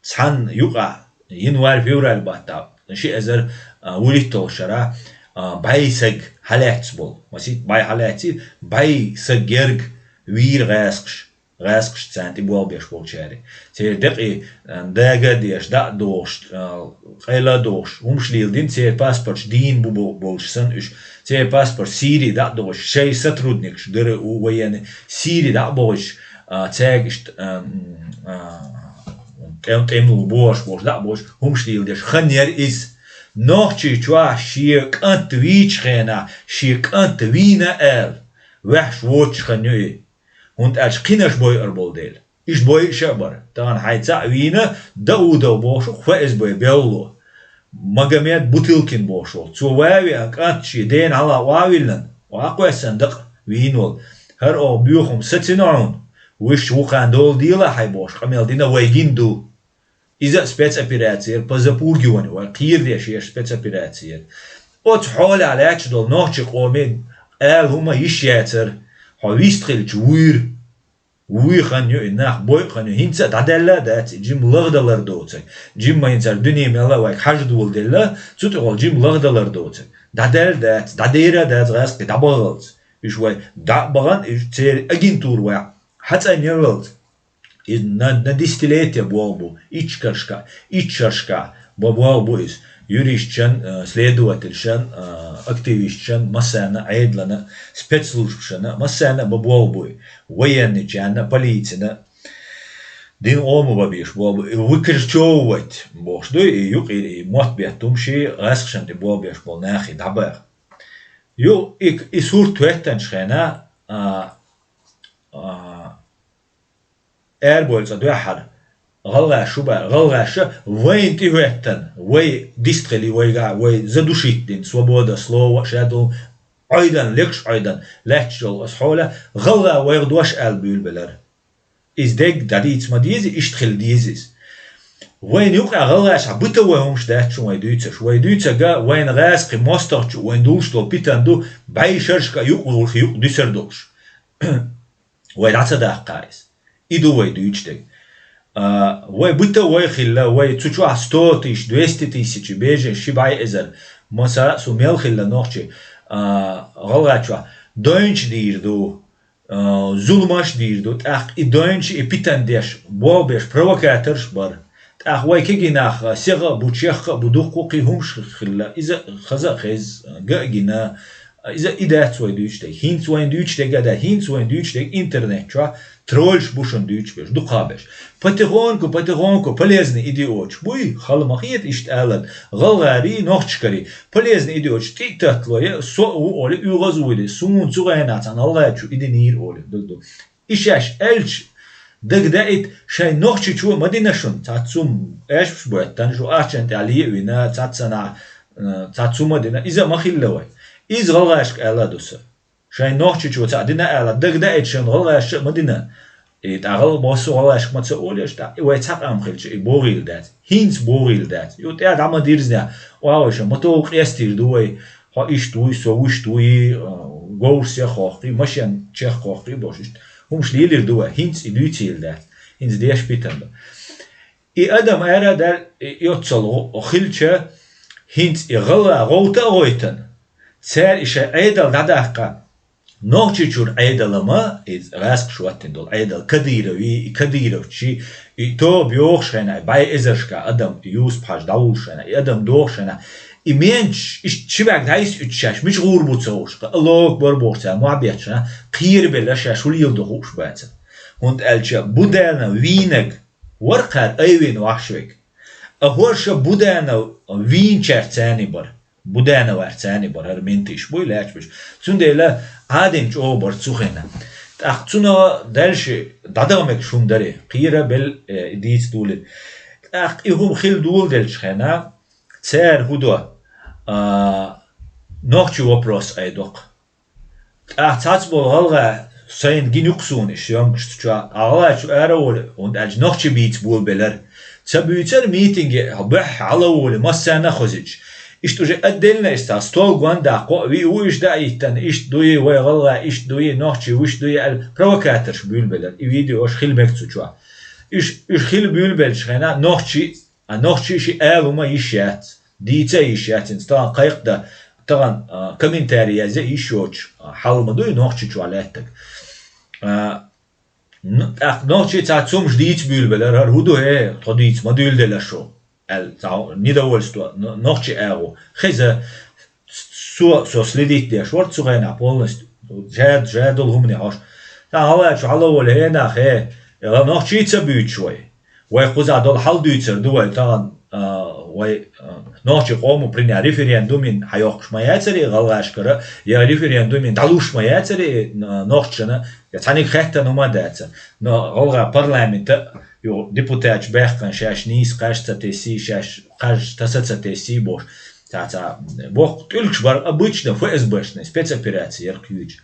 Цхьана юкъахь январь-февраль баттахь, ши эзар, а, вуьрхӀитталгӀа шарахь, а, бӀе саг хьалаьцна болу. Масийтта бӀе хьалаьцций, бӀе саг герга вийра гӀаскхаша, гӀаскхаша царна тӀе болх беш болчаьрга. Церан декъий, а, дага а деш, дӀа а дохуш, а, къайла а дохуш, хӀумаш леладина, церан паспорташ дийна бу бо-, болуш санна уьш. Церан паспорт Сири дӀа а дохуш, шайн сотрудникаш, ГРУ, военный, Сири дӀа а бохуш, а, цаьрга иштта, а, м, а, тӀем-, тӀемалуш бохуш, бохуш, дӀа а бохуш, хӀумаш леладеш хан яра иза. Нохчийчохь шен кӀант вийчу хенахь, шен кӀант вийна аьлла, ваьхьаш воцуш хан ю и. ХӀунда аьлча кхинаш бойур болу дела. Иштта бойуш а бара. Тахана хьайн цхьаъ вийна, Даудов бохуш ву, ФСБ бевлло. Магомед Бутылкин бохуш волу. Цо ван а веана, кӀант шен дена хьалха охьа а виллина, охьа а кхоьссина дакъа вийна волу. ХӀара оха боьхам сацина хьуна, вуьш вукхарна дола дела хьайн бохуш, къамел дина вай гина ду. Иза а спецопераци яра, по запугиванию, вай кхерадеш еш спецопераци яра. Оцу хьолехь лаьтташ долу нохчийн къоме ала хӀума йиш яцара, хьо вистхилча вуьйра. Вуй хан ю и, нах бойу хан ю, хӀинца а дӀадаьлла а дац и, жимма лагӀдалар доцург. Жимма хӀинца дуьне мелла а вайга хьажа доладелла, цу тӀехула жимма лагӀдалар доцург. ДӀадаьлла дац, дӀадера а дац гӀаскхий дӀабахалц. Уьш вай дӀа а бахана, уьш церан агентура вай хьацӀанъялалц. Иза на, на десятилетие болх бу, итт шаршка, итт шаршка бо-, болх бу иза. Юристашан, э, следовательшан, э, активисташан, массарна а, Ӏедалана, спецслужбашна, массарна а бо-, болх бу и. Военныйчарна, полицина, дин ома бан беш болх бу и. Выкорчевывать бохуш ду и, юкъера и мотт беттум ши гӀаскхашна тӀе болх беш болу нахе дӀабаха. Ю, и, и сурт хӀоьттанчу хенахь, а, а, Арабевлла цкъа дуьххьара гӀалгӀаша шу баьлла, гӀалгӀаша вайна тӀехӀоьттина, вай дистхили вайгахь, вай задушить дина, свобода слова, шадолу Ӏойдан, лекхаш Ӏойдан лаьтташ йолу аса хьолехь, гӀалгӀа вайх дош аьлла буьйлабелира. Иза дерг дӀадийца ма деза, иштта хила деза иза. Вайна юкъахь гӀалгӀаша бытовой хӀумаш дац шуна вай дуьйцурш. Вай дуьйцург вайна гӀаскхи мостагӀчу вайна дуллуш долу питана ду, бӀе шаршка юкъ гӀуллакх юкъ дуьсур долуш. Вай дӀа ца даккха иза. И ду вай дуьйцуш дерг. А, вай бытовой хилла, вай цу чохь сто тысяч, двести тысяч беженцы, ши бӀе эзар, масала, цу мел хилла нохчий, а, гӀалгӀа чохь дойнча дийр ду, а, зуламаш дийр ду, тӀаккха и дойнча и питана деш, болх беш провокаторш бара. ТӀаккха вай кегий нах, а, сиха а бу, чехка а бу, дуккха а кхин хӀумаш хилла. Иза хаза а хеза, га а гина, иза и дац вай дуьйцуш дерг. ХӀинца вайн дуьйцуш дерг а дац. ХӀинца вайн дуьйцуш дерг интернет чохь тролльш бу шуна дуьйцуш берш, дукхахберш. Потихоньку, потихоньку, полезный идиоташ буй, хала ма хета иштта аларна. ГӀалгӀарий, нохчашкарий, полезный идиоташ тӀе а татталой, со а ву олий, оьгӀаз а вуй, суна цу гӀенахь цхьана гӀалгӀачу и динийра олий, ду-ду. И шаьш аьлча, дагадаийта, шайн нохчичо ма дина шуна, цхьацца хӀума аьшпаш боьттан шу, ахчанна тӀехь ле а вина, цхьаццанахь, э, цхьацца хӀума а дина, иза а ма хилла вай. Иза гӀалгӀашка аьлла а ду сан. Шайн нохчичо цхьаъ дина аьлла, дагадаийта шуна, гӀалгӀаша а ма дина. И тӀаккха массо а гӀалгӀашка ма ца олуш, тӀаккха и вай цхьа къам хилча, и богӀийла дац. ХӀинца богӀийла дац. Ю тӀе дӀа ма дирзина, оха вайша, ма тоху къестийр ду вай, хьо иштта вуй, со вуьшта вуй, говраш чекхйохкий, машен чекхйохкий бохуш иштта. ХӀумаш лелийр ду вай, хӀинца и дуьйцийла дац. ХӀинца деш питана ду. И адам ара дар, и йоццал гӀо-, хилча, хӀинца и гӀалгӀа гӀовта а гӀойтана, цара и шайн Ӏедал дӀадаккха, Нохчийчуьра Ӏедал ма, иза гӀаскхаша хӀоттийна долу Ӏедал, Кадыровн, и Кадыровчий, и тоба йохуш хенахь, бӀе эзаршка адам, Юсуп-Хьаьжа дӀавуллуш хенахь, и адам дохуш хенахь, и менчаш, иштта ши бӀаьрг дӀасаьӀча шаьш мича гӀур бу ца хууш, Аллаху акбар бохуш цара мохь бетташ хенахь, кхерабелла шаьш хӀун леладо хууш бацара. ХӀунда аьлча Буданов вийнарг вара кхара айвина вахаш верг. А хӀорш Буданов вийначаьрца царна бара. Будановарца царна бара, хӀара менташ буй лаьтташ берш. Цундела Ӏадина чӀогӀа бара цу хенахь. ТӀаккха цунах дальше дӀадаха мегаш хӀума дара, кхерабелла, э, дийца долийла. ТӀаккха и хӀума хила доладелча хенахь, цара хӀун до, а, нохчийн вопрос айдоккху. ТӀаккха цхьацца болу гӀалгӀа, сайна гина ю-кх суна и съёмкаш цу чохь, а гӀалгӀачу ара а волу, хӀунда аьлча нохчий бийца болабелира. Ца буьйцура митинге, буьххьа хьала а волий, массарна а хозуьйтуш. Иштта уже отдельно иштта стол гонда кхоъ виъ ву иштта а йиттина, иштта дуй вай гӀалгӀа, иштта дуй нохчий, вуьшта дуй аьлла, провокаторш буьйлабелира. И видеош хила мега цу чохь. Уьш, уьш хила буьйлабеллачу хенахь нохчий А нохчийн ши ала хӀума йиш яц, дийца а йиш яц, хӀинца тахана кхайкхадан, тахана, а, комментарий язъян йиш йоцуш, а, хьал ма дуй нохчийн чохь лаьттаг. А, н-, тӀаккха нохчий цхьа цумаш дийца буьйлабелира, хӀара хӀун ду, хӀей, тхо дийца ма дуьйладелира шу, аьлла, цхьа недовольство, н-, нохчийн агӀо. Хеза, со, со следить деш вара цу хенахь полностью, жа-, жадал хӀумане хьош. Тахана гӀалгӀачу хьала а волий, хӀей нах, хӀей, нохчий ца буьйцуш вай. Вай кхузахь долу хьал дуьйцур ду вай тахана, а, вай, а, нохчийн къомо принять референдум йина хьайоккхуш ма яцара и гӀалгӀашкара, я референдум йина дӀалуш ма яцара и, а, нохчашна, я цхьаьнниг хеттан хӀума а дацара. Но гӀалгӀа парламента юха депутаташ баьхкина шаьш нийса кхаж ца тесий, шаьш кхаж таса ца тесий бохуш. Цхьа, цхьа боккха тӀулгаш бара обычно ФСБшна спецоперация яра кхуьйчу.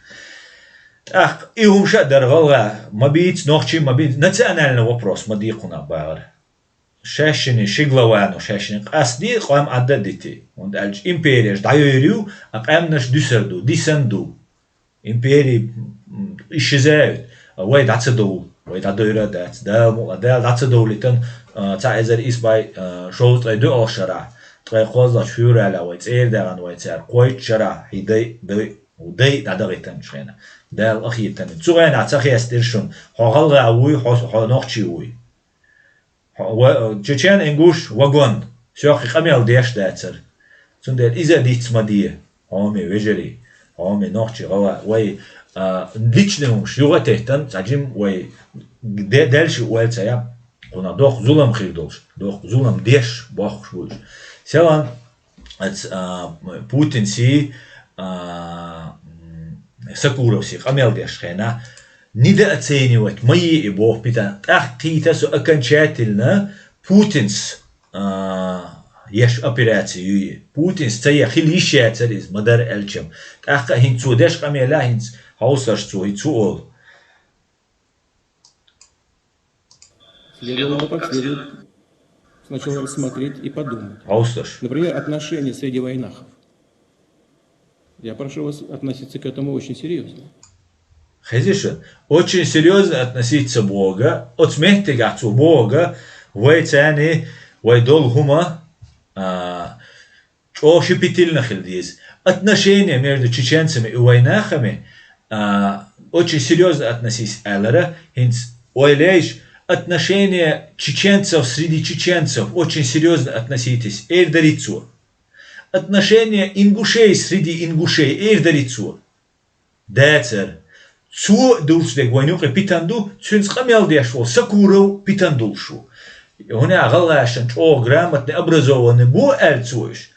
ТӀаккха и хӀума ша а дара гӀалгӀа, ма бийца, нохчий ма бийца, национальный вопрос ма дийкхунах бахара. Шаьшшинна ши главано, шаьшшинна къасте къам Ӏадда а дитий, хӀунда аьлча империяш дӀайойр ю, а къаьмнаш дуьсур ду, дисина ду. Империи, м, исчезают, а вай дӀа ца довлу, вай дӀадойр а дац, Дала мукъ лахь, Дала дӀа ца довлийтина, а, цхьа эзар исс бӀе, а, шовзткъе доьалгӀачу шарахь, ткъе кхозлагӀчу февралехь вай цӀера даьхна вай цара кхойтта шарахь, хӀи дай, дай, дай дӀадахийтинчу хенахь. Дала къахетта. Цу хенахь ца хестира шуна, хьо гӀалгӀа вуй, хьо, хьо нохчи вуй. Хьо-, ва-, чечен-ингуш вагон, соьхи къамел деш дацара. Цундела иза диц ма де, хьоме вежарий, хьоме нохчий гӀала, вай, а, личный хӀумаш юха а теттан, цхьа жим вай де-, дальше ойла ца ян, кхунах доккха зулам хир долуш, доккха зулам деш бохкуш бу уьш. Селан, Ац-, а, Путинсий, а, м, Сакуровсий къамел деш хенахь, недооценивать ма е и боху питана. ТӀаккха кхийта со окончательно Путинс, а, еш операци ю и. Путинс ца е хила йиш яцара иза, ма-дарра аьлча-м. ТӀаккха хӀинца цо деш къамелехь хӀинца хьовсарш цо, хӀинца цо олу. Следовало бы как следует сначала рассмотреть и подумать. Хьовсаш. Например, отношения среди вайнахов. Я прошу вас относиться к этому очень серьезно. Хезиша, очень серьезно относиться боху, оцу меттигахь цо боху, вай царний, вай долу хӀума, а, чӀогӀа щепетильно хила деза. Отношения между чеченцами и вайнахами, а, очень серьезно относись аьллера, хӀинца ойла еш, отношения чеченцев среди чеченцев очень серьезно относитесь, эр дари цо. Отношения ингушей среди ингушей, эр дари цо. Дацара. Цо дувцу дерг вайн юкъе питана ду, цуьнца къамел деш волу Сакуров питана долуш ву. ХӀуна а гӀалгӀашна чӀогӀа грамотный, образованный бу аьлла цо уьш.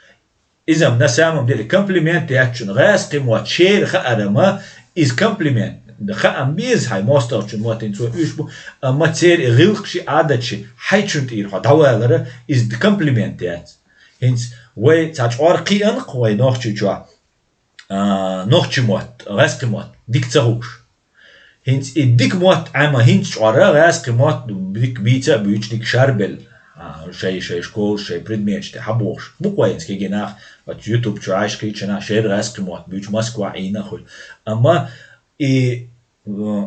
Иза-м на самом деле комплимент яц шуна, гӀазкхи мотт шера хаара-м, иза комплимент. Хаам беза хьайн мостагӀчун маттахь цо уьш бу, амма церан и гӀиллакхаш, Ӏадаташ хьайчун тӀера хьо дӀавалара, иза комплимент яц. ХӀинца вай цхьа чкъор кхиъна-кх вай нохчий чохь. А, нохчий мотт, гӀазкхи мотт, дика ца хууш. ХӀинца и дика мотт Ӏама, хӀинца чкъора гӀаьскхи мотт дика бийца а буьйцуш, дика шарбелла. А, шай, шай школаш, шай предметаш тӀа хьабохуш. Бу-кх вай хӀинца кегий нах, оцу YouTube чу Ӏаш кхийча нах, шайра гӀаьскхи мотт буьйцуш, Москва Ӏийна а хуьлу. Амма и, э,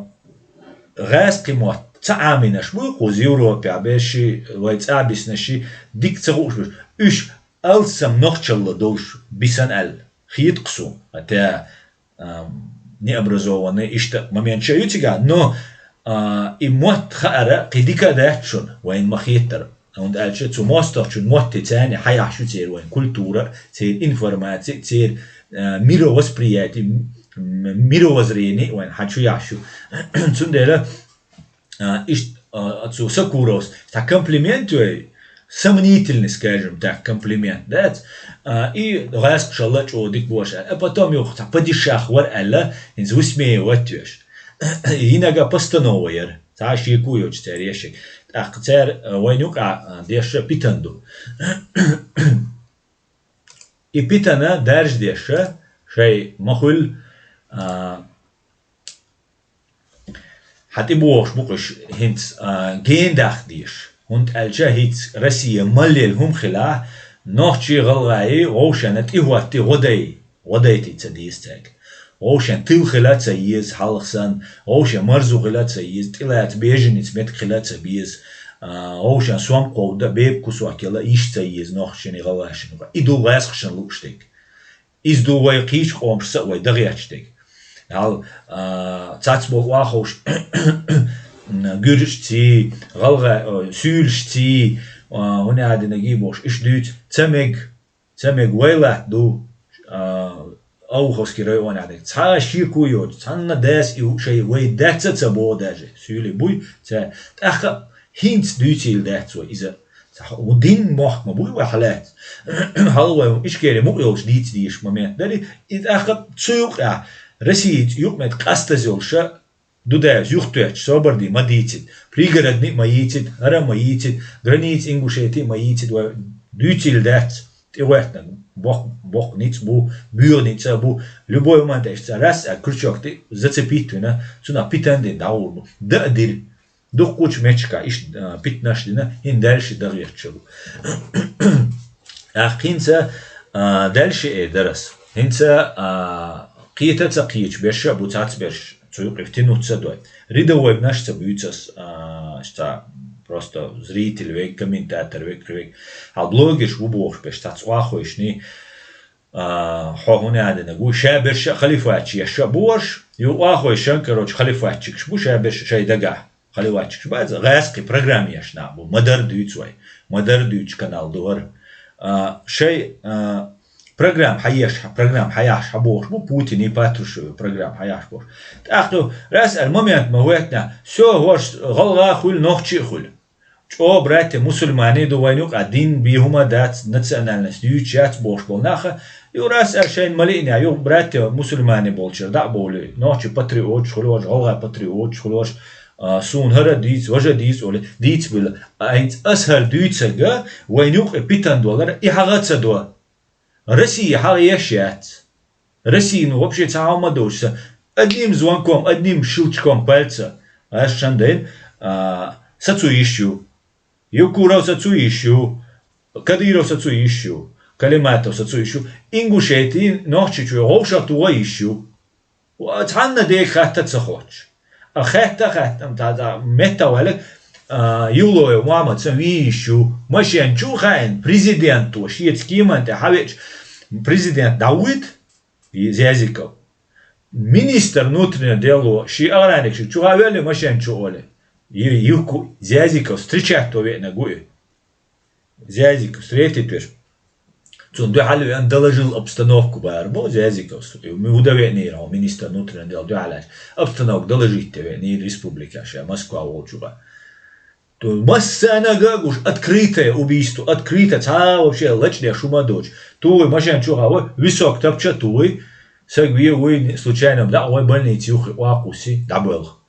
гӀаьскхи мотт ца Ӏамийнарш буй кхуза Европехь берш, вай цӀа биснарш, дика ца хууш берш. Уьш алсам нохчалла долуш бисна аьлла хета-кх суна. ХӀаьта, ам, необразованный, иштта моменташ а ю цигахь, но, а, и мотт хаар кхин дика а дац шуна, вайна ма-хеттара. ХӀунда аьлча цу мостагӀчун мотт а царна хьаяхьаш ю церан вайн культура, церан информаци, церан, а, мировосприятие, м-, мировоззрение вайн хьан чу яхьаш ю. Цундела, а, иштта, а, цу Сокуровс цхьа комплимент йой, сомнительный, скажем так, комплимент, дац? А, и гӀаьскхашалла чӀогӀа дика бохуш аьлла. А потом юха цхьа падишах вара аьлла, хӀинца высмеивать йош. Йинага постанова яра. Цхьа а шеко йоцуш цара ешшиг. ТӀаккха цара, а, вайна юкъахь, а, дешша питана ду. И питана даржа дешша, шай ма хуьлу, а, хьан тӀебогӀуш бу-кх уьш хӀинца, а, гена даха дезаш. ХӀунда аьлча хӀинца Россия мел лела хӀума хилахь, нохчий, гӀалгӀай вовшашна тӀехӀотти гӀо дай, гӀо дайтий ца деза цаьрга. Вовшашна тил хила ца еза хьалха санна, вовшашна марзо хила ца еза, тӀелаца беженец меттиг хила ца беза, а, вовшашна сом кховда, бепиг кусок яла йиш ца еза нохчашна, гӀалгӀашна. И ду гӀаьскхашна лууш дерг. Иза ду вай кхечу къомашца а вай дан гӀерташ дерг. Хьал, а, цац болу охьаховш гуьржашций, гӀалгӀа-, а, суьйлашций, а, хӀун аьлла динарг бохуш, иштта дуьйцу, ца мега, ца мега вай латта ду, а, Ауховский районехь дерг. Цхьа а шеко йоцуш, цхьанна дас и шай вай даьцца а ца боху даже. Суьйлий буй, ца, тӀаккха а хӀинца дуьйцийла дац вай иза. Ца хьо-, дин мохк ма буй вай хьалаьцна. Хьала вай Ичкери мукъа йолуш дийца дезаш момент дара. И тӀаккха цу юкъахь Россица юкъаметтиг къастаза йолуша Дудаевс юхатоьттуш, собарди ма дийцийта, пригородни а ма йийцийта, хӀара а ма йийцийта, граница Ингушети а ма йийцийта, вай дуьйцийла дац, тӀегӀоьртинарг боккха, боккха ницкъ бу, боьха ницкъ а бу, любой момент аьшца раз а крючок тӀе зацепить вина, цунах питана дина дӀагӀур бу. Дан а дира. Дуккхачу меттигашкахь иштта, а, питанаш дина, хӀинца дальше дан гӀерташ ду. ТӀаккха хӀинца, а, дальше эр дара ас. ХӀинца, а, кхета а ца кхеташ берш а бу цхьацца берш, цу юкъе тянуться а дой. Рядовойнаш а ца буьйцу ас, а, ца, просто зритель верг, комментатор верг, кхин верг. Хьал блогерш бу бохуш берш, цхьацца охьахевшиний, а, хьо хӀун аьлла динарг ву, ша берш а халифатчаш еш а бу уьш, ю охьахевшина, короче, халифатчикаш бу, ша берш а шайн дагахь. Халифатчикаш бац, гӀаьскхи программа еш нах бу, ма-дарра дуьйцу вай, ма-дарра дуьйцу канал ду хӀара. А, шай, а, программа хьаеш, программа хьаяхьаш хьабохуш бу, Путиний, Патрушевый программа хьаяхьаш бохуш. ТӀаккха ю, раз аьлла момент ма хӀоьттина, всё, хӀорш гӀалгӀа а хуьлу, нохчи а хуьлу. ЧӀогӀа братья мусульмане ду вайна юкъахь, дин бен хӀума дац, национальность юьйцуш яц бохуш болу нах а, ю раз аьлла шайна ма лиънехь, ю братья мусульмане болчара дӀа а бовлий, нохчи патриоташ хуьлу, гӀалгӀа патриоташ хуьлу, а, суна хӀара а дийца, важа а дийца олий, дийца буьллу. А хӀинца ас хӀара дуьйцург а, вайна юкъе питана долара, и хьагӀ а ца до. Россия хьагӀ еш яц. Россия, ну, вообще цхьа хӀума доцуш ца. Одним звонком, одним щелчком пальца. Ас шан дайн, а, сацо йиш ю. Евкуров сацо йиш ю. Кадыров сацо йиш ю. Калиматов сацо йиш ю. Ингушетий, Нохчийчоь гӀовшах тухо йиш ю. Ва цхьанна дега хатта ца хоттуш. А хатта а хатта, ам, та, та, метта валик, а, Юлоев Мухьаммад сан виййиш ю. Машен чу хаийна президенто, шеца кеман тӀе хьавеача, президент дӀавуьйту, и Зязиков. Министр внутренних дело, ши агӀранник шу чу хьавелли машен чу оле. И юхку Зязиков встречать то веана гуи. Зязиков встретить веш. Цунна дуьхьал веана доложил обстановку бара бо Зязиковс. Ми хӀуда веанера хьо министр внутренних дел дуьхьал аьлча. Обстановка доложить те веанера республика ша, Москва волчуга. То массанага гуш открытое убийство, открыто, цхьа вообще лачде шума доч. Ту машен чуха вой, висок тапча ту вой, саг ве вой случайно да вой больница юхи вакуси дабелх.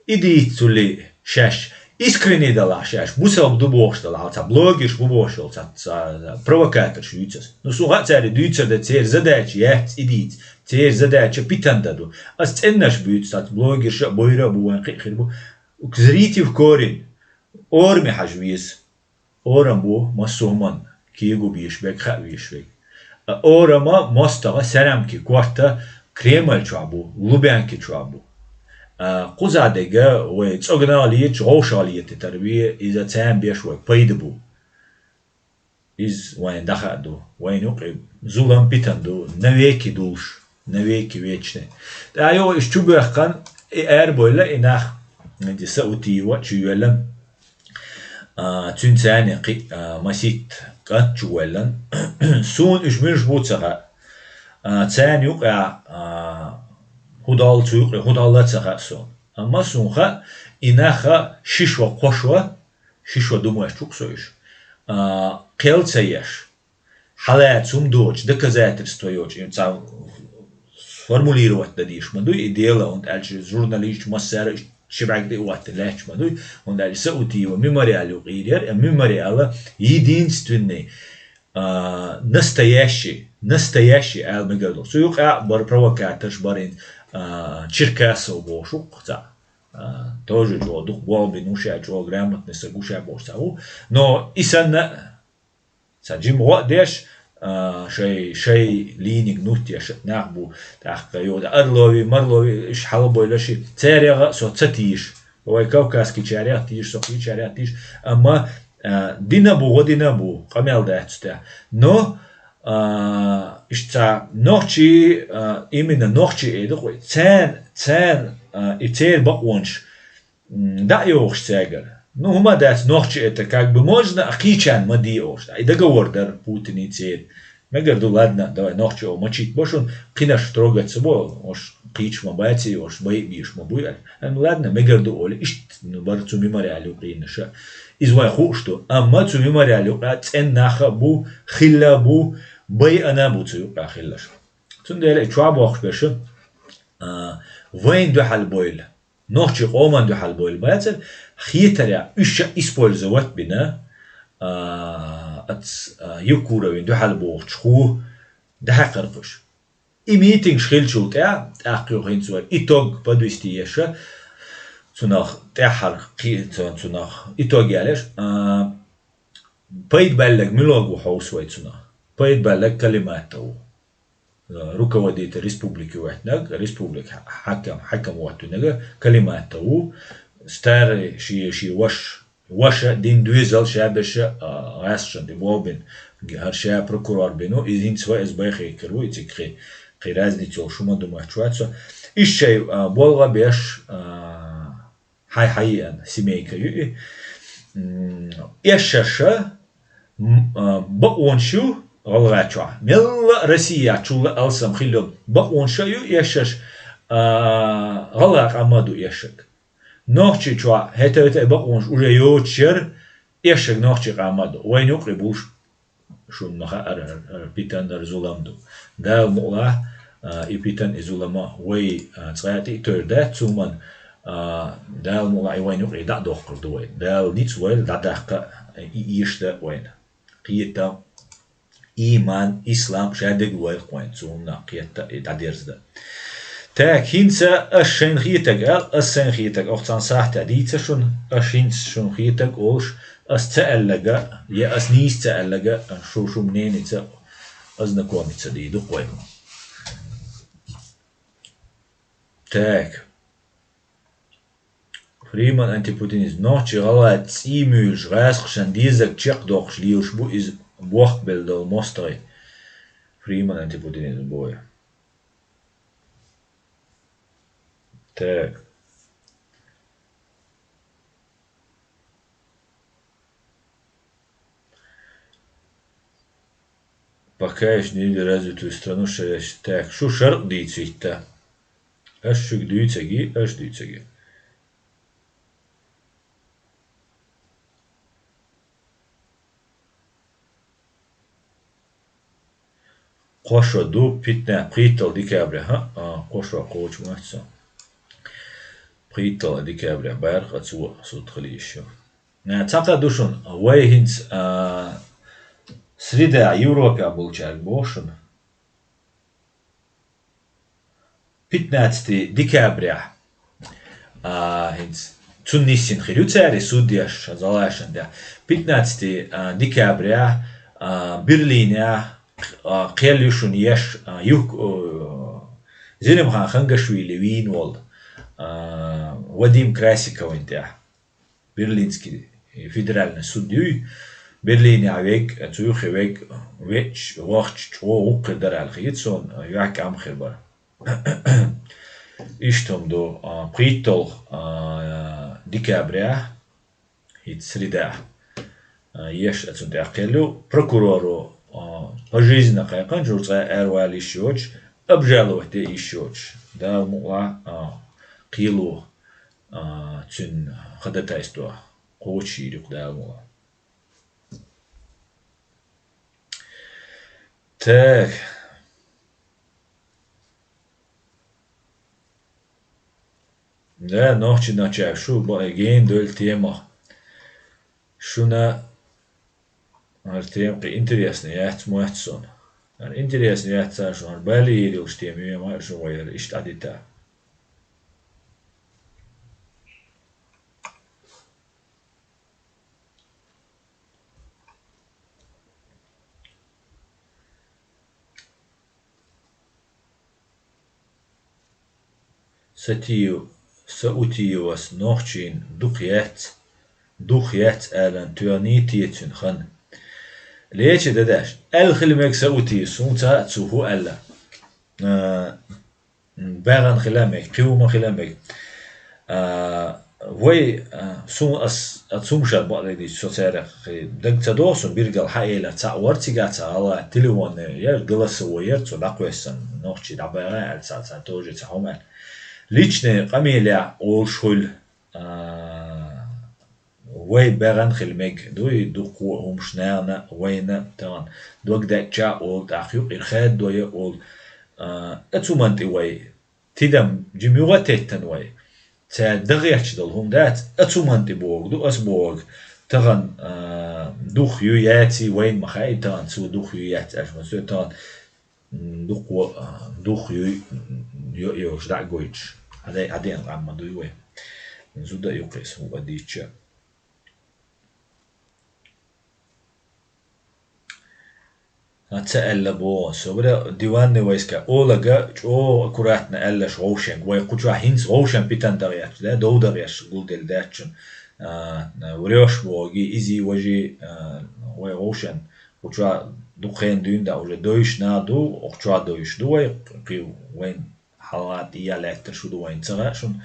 И дийцули шаьш, искренне далахь шаьш, бусалба ду бохуш далахь, цхьа блогерш бу бохуш йолу, цхьа, цхьа провокаторш юьйцас. Ну, суха а цаьрга дуьйцар дан церан задача яц и дийца. Церан задача питана дан ду. Ас цӀеннаш буьйцу, цхьацца блогерша а, бойра а бу, вайн кхин а хир бу. Зрите в корень. Ораме хьажа веза. Орам бу массо а хӀуманна кего безаш берг, хаа везаш верг. А орама мостагӀа Сарамки корта Кремль чохь бу, Лубянки чохь бу. А кхуза дерг вай цӀогнах леташ, гӀовшах летийтар ве, иза царна беш вай пайда бу. Иза вайна дӀахаа ду. Вайна юкъе зулам, питана ду, навеки дуллуш, навеки вечный. ТӀаккха йо, уьш чу боьхкина, и арабевлла, и нах, ди Саутиева чу йоьллина. А, цуьнан царна кхин а, масийтта кӀант чу воьллина. Суна уьш муьлш бу ца хаьа. А, царна юкъахь, а, хӀун доллу, цу юкъе хӀун доллу а ца хаьа суна. Амма суна хаьа, и нах ши шо, кхо шо, ши шо ду моьттуш ву-кх со уьш. А, кхел ца еш, хьалаьцна хӀума доцуш, доказательство йоцуш, и цхьа формулировать дан дезаш ма дуй и дело, хӀунда аьлча журналисташ массара а ши бӀаьрг тӀе а хӀоттийна лаьтташ ма дуй, хӀунда аьлча Саутиева Мемориал юкъера яра, а Мемориала единственный, а, настоящий, настоящий ала мегар ду. Цу юкъахь бара провокаторш, бара, а, Черкасов бохуш ву-кх цхьаъ. А, тоже чӀогӀа дукха болх бина ву ша, чӀогӀа грамотный саг ву ша бохуш цхьаъ ву. Но и санна, цхьа жима гӀо а деш, а, шай, шай линига нуьтташ нах бу, тӀаккха йо, Орлови, Марлови, уьш хьалабевлла ши, царех а со ца тийша. Вай кавказскийчарех а тийша, со кхечарех а тийша. Амма, а, дина бу, гӀо дина бу, къамел дац цу тӀехь. Но, а, иштта цхьа нохчий, а, именно нохчий эр ду-кх вай, царна, царна, а, и церан бакъонаш, м, дӀа а йохуш цаьргара. Ну, хӀума дац, нохчий это как бы можно, а кхечарна ма де олуш. И договор дара Путинан церан. Мегар ду, ладно, давай, нохчий оха мачийта бо шуна, кхинаш трогать ца бо, ош кхийча ма бац и, ош байа безаш ма буй аьлла. Амма ладно, мегар ду олий, иштта, ну, бара цу Мемориал юкъенаша. Иза вайн хууш ду. Амма цу Мемориал юкъа цӀена нах а бу, хилла а бу, байина а бу цу юкъа хилларш. Цундела и чохь бохуш берш, а, вайна дуьхьал бевлла, нохчийн къоман дуьхьал бевлла бацара, хетарехь, уьш а использовать бина, а, ац, а, Евкуровна дуьхьал бохучу хӀу дӀахьаькхира кхуш. И митингаш хиллачул тӀаьхьа, тӀаккха юха хӀинца вай итог подвести еш, цунах тӀаьххьара кхи-, цу-, цунах итог ялеш, а, пайда баьлларг муьлха ву хьовса вай цунах? Пайда баьлларг Калиматов ву. Руководитель республики ваьттинарг, республика хьакам, хьакам воттинарг Калиматов ву, старый ши, ши ваша, ваша дина доьзал ша берш а, гӀаьсташна тӀе болх бина, хӀара ша прокурор бина ву, иза хӀинца вай иза байхекар ву, и цига кхин, кхин разница йолуш хӀума ду моьттуш вац со. Иштта шайн, а, болх а беш, а, хьай-хьай еана семейка ю и. М, эшшарша, м, а, бакъонаш ю ГӀалгӀайчохь. Мелла а Россияхь чул а алсам хилла йолу бакъонаш а ю эшшарш, а, гӀалгӀай къам а ду эшшаг. Нохчийчохь хӀета-хӀета и бакъонаш уже йоцуш яра, эшшаг нохчийн къам а ду. Вайна юкъе болуш шуна ма хаьара, хӀара, хӀара питана, хӀара зулам ду. Дала мукъалахь, а, и питана, и зулам а вай, а, цкъа а тӀе а тойр дац, цу хӀуманна, а, Дала мукъалахь и вайна юкъе дӀа а доккхур ду вай. Дала ницкъ лойла дӀадаккха а, и эшадаккха а вайна. Кхетам, ийман, ислам ша дегайойла-кх вайна, цу хӀуманах кхетта а, и дӀадерзадан. Так, хӀинца ас шайна хетарг аьлла, ас сайна хетарг, оха цхьана сахьтехь дийца шуна, ас хӀинца шуна хетарг олуш, ас ца аьлларг, я ас нийса ца аьлларг, шу, шу мненица ознакомиться дийр ду-кх вай. Так. Фриман антипутинизм. Нохчий-гӀалгӀай цӀий муьйлуш, гӀаскхашна дезарг чекхдоккхуш лелаш бу иза бохкабелла долу мостагӀий. Фриман антипутинизм боху. Так. Пока ещё не видел развитую страну шарящих. Так, шу шаркъ дийца хӀитта. Аш шуьга дуьйцаги, аш дуьйцаги. Кхо шо ду, питнехь, пхийтталгӀа декабря, хӀа, а, кхо шо кхочу моьтту сан. ПхийтталгӀа декабря баьркъа цо сутхалийша ю. Э, цхьа кхаъ ду шуна, вай хӀинца, а, среда Европехь болчаьрга боху шуна. пятнадцатого декабря, а, хӀинца цунна ниссина хир ю цаьрий суд еш, зӀалашан тӀехь. Пятнадцатого, а, декабря, а, Берлинехь, а, кхел ю шуна еш, а, юх-, э, Зелимхан Хангашвили вийна волу, а, Вадим Красикован тӀехь. Берлинский федеральный суд юй. Берлинехь верг, цу юххе верг, веача, вахча, чӀогӀа гӀуллакх хир дара аьлла хета суна, юьхькӀам хир бара. Иштта хӀума ду, а, пхийтталгӀа, а, декабря, хӀинца среда, а, еш а цунна тӀехь кхел ю, прокуроро, а, пожизненно кхайкхина, чуьра цкъа аравала йиш йоцуш, обжаловать де йиш йоцуш. Дала мукъалахь, а, кхело, а, цуьнан ходатайство кхочушйийр ю-кх Дала мукъалахь. Так. Да, нохчийн начальник, шу бакъ гена долу тема. Шуна хӀара тема кхин интересно яц, моьтту суна. ХӀара интересно яц, цара шуна хӀара балийр йолуш тема, ю ма шу вайра иштта Ӏадита. Сатиев, Саутиевас нохчийн дукха яц, дукха яц алан тоьхний те цуьнан хан. Леча дадаш, аьлла хила мега Саутиев, суна ца хаьа цо хӀун аьлла. А, БагӀана хила мега, кхин хӀума хила мега. А, вай, а, суна ас, ас хӀума шад бакъдерг дийцича, со цаьрах кхин даг ца доху, суна биргал хьаэлар цхьаъ вара цигахь цхьа гӀала, телефон яра, голосовой яра, цо дӀакхоьссина, нохчий дӀабагӀа аьлла цхьа, цхьа тоже цхьа хӀума аьлла. Личный къамелехь олуш хуьлу, а, вай багӀана хила мега дуй, дуккха а хӀумаш нахана а, вайна а тахана. Дог даьчча а олу, тӀаккха юкъара хаьддо а олу. А, оцу хӀуманна тӀе вай тидам жима юха а теттина вай. Цара дан гӀерташ долу хӀума дац, оцу хӀуманна тӀе бохург ду ас бохург. Тахана, а, духхьал ю яций, вайна ма хаьа, тахана цо духхьал ю яц аьлла, ма соьга тахана, м, дуккха, а, духхьал ю, ю, йолуш дӀа а гойтуш. Хьаде-, хьадеана къам ма дуй вай. Зуда а юккъе ас хӀума дийцча. А, ца аьлла боху. Собаре диванный войска олага чӀогӀа аккуратно аьллаш вовшенга. Вай кху чохь хӀинца вовшен питан дагӀа етташ, да, дов дагӀа етташ гулделла даьччун. А, врёшь бохуги, изи, важи, а, вай вовшен. Кху чохь дукха хенан дуьйна да, уже дойуш нах ду, кху чохь дойуш ду вай, кхин вайн хьалха тӀе а лаьттар шу ду вайна ца хаьа шуна.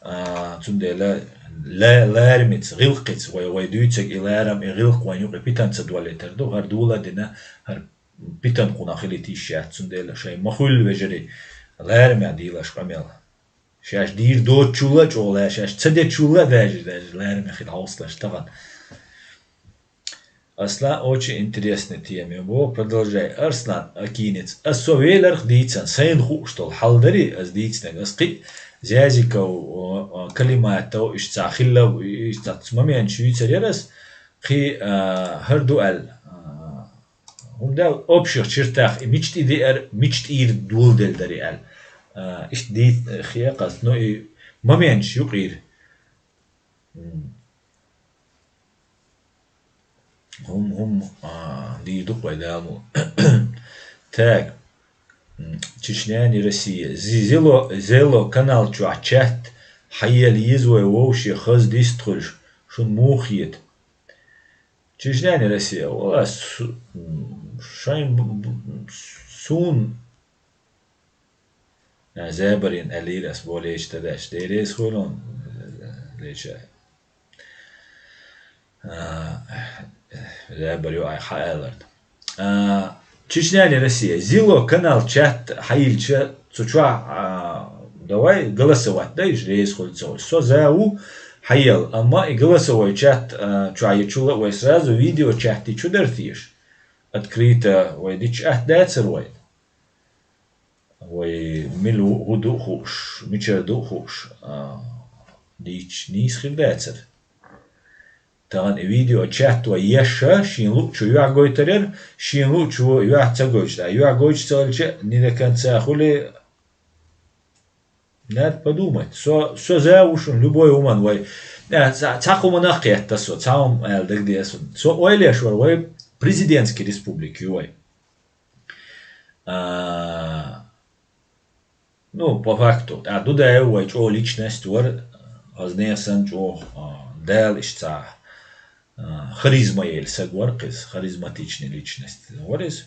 А, цундела ла-, ларамица, гӀиллакхица вай, вай дуьйцург и ларам, и гӀиллакх вайн юкъа питан ца долуьйтур ду, хӀара дола а дина, хӀара питан кхунах хилийта йиш яц, цундела шайн ма хуьллу вежарий, ларамехь дийлаш къамел. Шаьш дийр доцучул а чӀогӀа лаьа, шаьш ца дечул а даьржа, даьржа ларамехь хила хьовсалаш тахана. Аслан, очень интересная тема. Во, продолжай. Арслан Акинец. Ас со веларх дийцан, сайна хууш долу хьал дарий, ас дийцинарг. Ас кхин Зязиков, о, о, Калиматов, иштта цхьа хилла, иштта цхьа моменташ юьйцур яра ас, кхин, а, хӀара ду аьлла. А, хӀума даьлла, общих чертах, и мича тӀе деара, мича тӀера доладелла дарий аьлла. А, иштта дийц-, хи а кхаьчна, но и моменташ юкъера. М. ХӀума, хӀума, а, дийр ду-кх вай, Дала мукъ-. Так. М, Чечня не Россия. Зи-, Зело, Зело канал чохь чат хьаела еза вай вовше хаза дистхуьлуш, шуна муха хета? Чечня не Россия. Вала су-, м, шайн б-, б-, суна А, забарин алира ас болеч тадаш. Дерес хуйлун, леча. А, забар ю ай хаалард. А, Чечня не Россия. Зило канал чат хьаилча, цу чуа, а, давай голосовать, да, иш рейс хуйлцо. Со заву хьаял, амма и голосовой чат, а, чуа ичула, вай сразу видео чат и чу дартиш. Открыто вай дич ат дацар вай. Вай мила ву-, хӀу ду а хууш, мичара ду а хууш, а, дийцча нийса хир дацара. Тахана и видео чат вай еша, шен луучу юьхь гойтар яра, шен луучу юьхь ца гойтуш, ткъа юьхь гойтуш ца хилча, не до конца хуьлий, Надо подумать. Со, со за ушин любой уман вай. Э, ца-, цхьа хӀуманах кхетта со, цхьа хӀума аьлла дагадеа сона. Со ойла еш вар вай президентский республика ю вай. А, ну, по факту. А Дудаев вай чӀо личность вар, хазне сан чӀо, а, Дала иштта а, харизма ели саг вар кхиз, харизматичный личность вар из.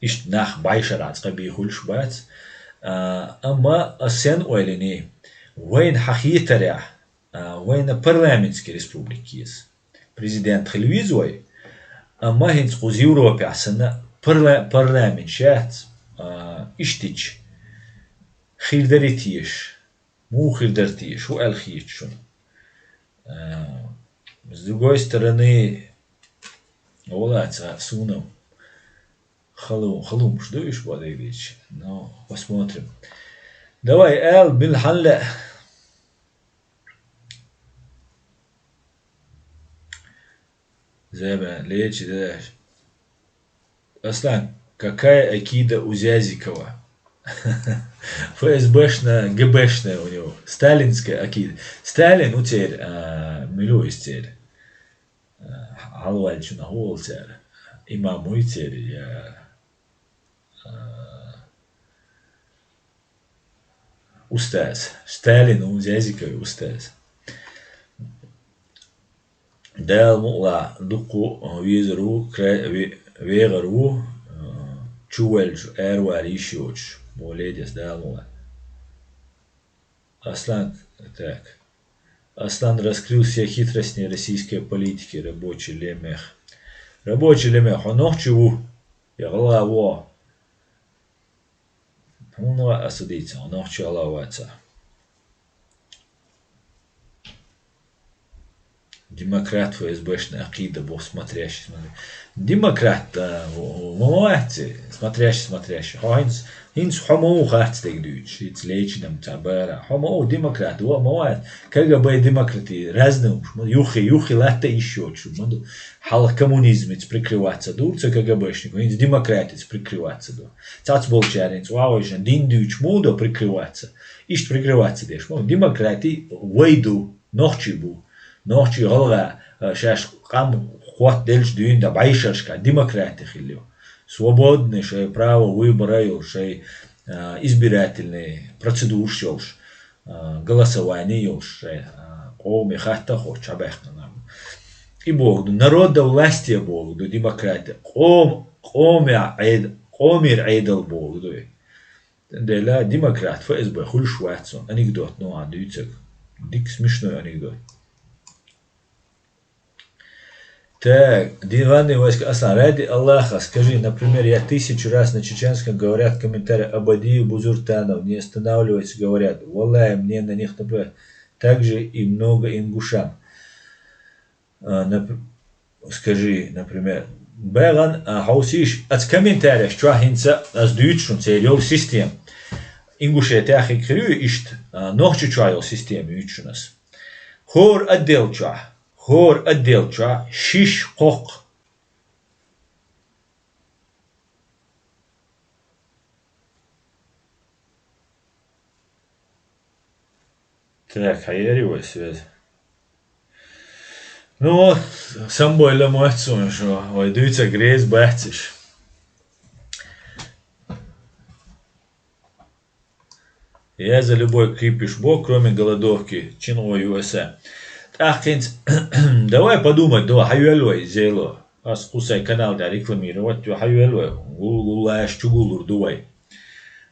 Иштта нах бӀайшара цкъа бийхулш бац. А, амма ас сен ойлини, вайна хьахетарехь, а, вайна парламентский республика еза. Президент хила веза вай, амма хӀинца кхуза Европехь санна парла-, парламент шац, а, иштича хир дарий теша. Муха хир дара те, шу аьлла хеташ шуна. А, с другой стороны, вала ца суна халу-, халумаш ду уьш бадайдича. Ну, посмотрим. Давай, аьлла, мила хьан лаьа. Зебе, лечи дедеш. Аслан, какая акида у Зязикова? ФСБшная, ГБшная у него. Сталинская акида. Сталин у церь, а, милуй из церь. А, хьалвалчунах ву церь. Имам уй церь, я, а, устаз. Сталин у Зязиковый устаз. Дала мукъла дуккху везар ву, кра-, ве-, вегӀар ву, чувелчу, аравала йиш йоцуш, молодец, Дала мукъла. Аслан, так. Аслан раскрыл все хитрости российской политики, рабочий лемех. Рабочий лемех, хьо нохчи ву, я гӀала ву. Хьуна ва аса дийца, нохчи гӀала ваца. Демократ ФСБшный акида бо смотрящий, смотри. Демократ, а, в-, в-, ма вац, смотрящий, смотрящий. Хьо хӀинц, хӀинц хьо ма ву хац дег дуьйцуш, хӀинц лечинам ца бара. Хьо ма ву демократ, ва ма вац. КГБ демократи разный уж, ма юххе, юххе латта иш йоцуш, ма ду. Хьалха коммунизмица прикрываться ду, ца КГБшник, хӀинц демократица прикрываться ду. Цац болчарин, цӀа вагӀойшан, дин дуьйцуш ма ву до прикрываться. Иштта прикрываться деш ма ву. Демократи вай ду. Нохчий бу. Нохчий гӀалгӀа, а, шаьш къам хотта делча дуьйна да бӀайшаршка демократи хилла ю. Свободный шай право выбора йолуш, шай, а, избирательный процедураш йолуш, а, голосование йолуш, шай, а, къоме хатта а хоттуш хьабаьхкина. И боху ду, народовластие боху ду, демократия. Къом-, къоме Ӏед-, къомера Ӏедал боху ду. Цундела демократ ФСБ хуьлуш вац цунна. Анекдот, ну, а дуьйцург. Дика смешной анекдот. Так, диванные войска. Аслан, ради Аллаха, скажи, например, я тысячу раз на чеченском говорят в комментариях: «Абадиев, Бузуртанов, не останавливайтесь», говорят. Валлахи, мне на них наплевать. Так же и много ингушам. А, нап-, скажи, например, беган, а, хьовсийш, аца комментареш чохь хӀинца ас дуьйцу шуна церан йолу система. Ингушетехь хиг хир ю иштта, а, Нохчийчохь йолу система юьйцу шуна ас. ХӀора отдел чохь, хӀора отдел чохь шиш кхоккха. Так, хьаери вай связь? Ну вот, самбой ла моьтту суна, шо вай дуьйцург реза бац уьш. Я за любой кипиш бо, кроме голодовки, чин о ю эс а. ТӀаккха хӀинца, давай подумать, давай, хьайоьлла вай, зело. Ас кху сайн канал тӀехь рекламировать ю, хьайоьлла вай. Гул-, гуллаш чугуллур ду вай.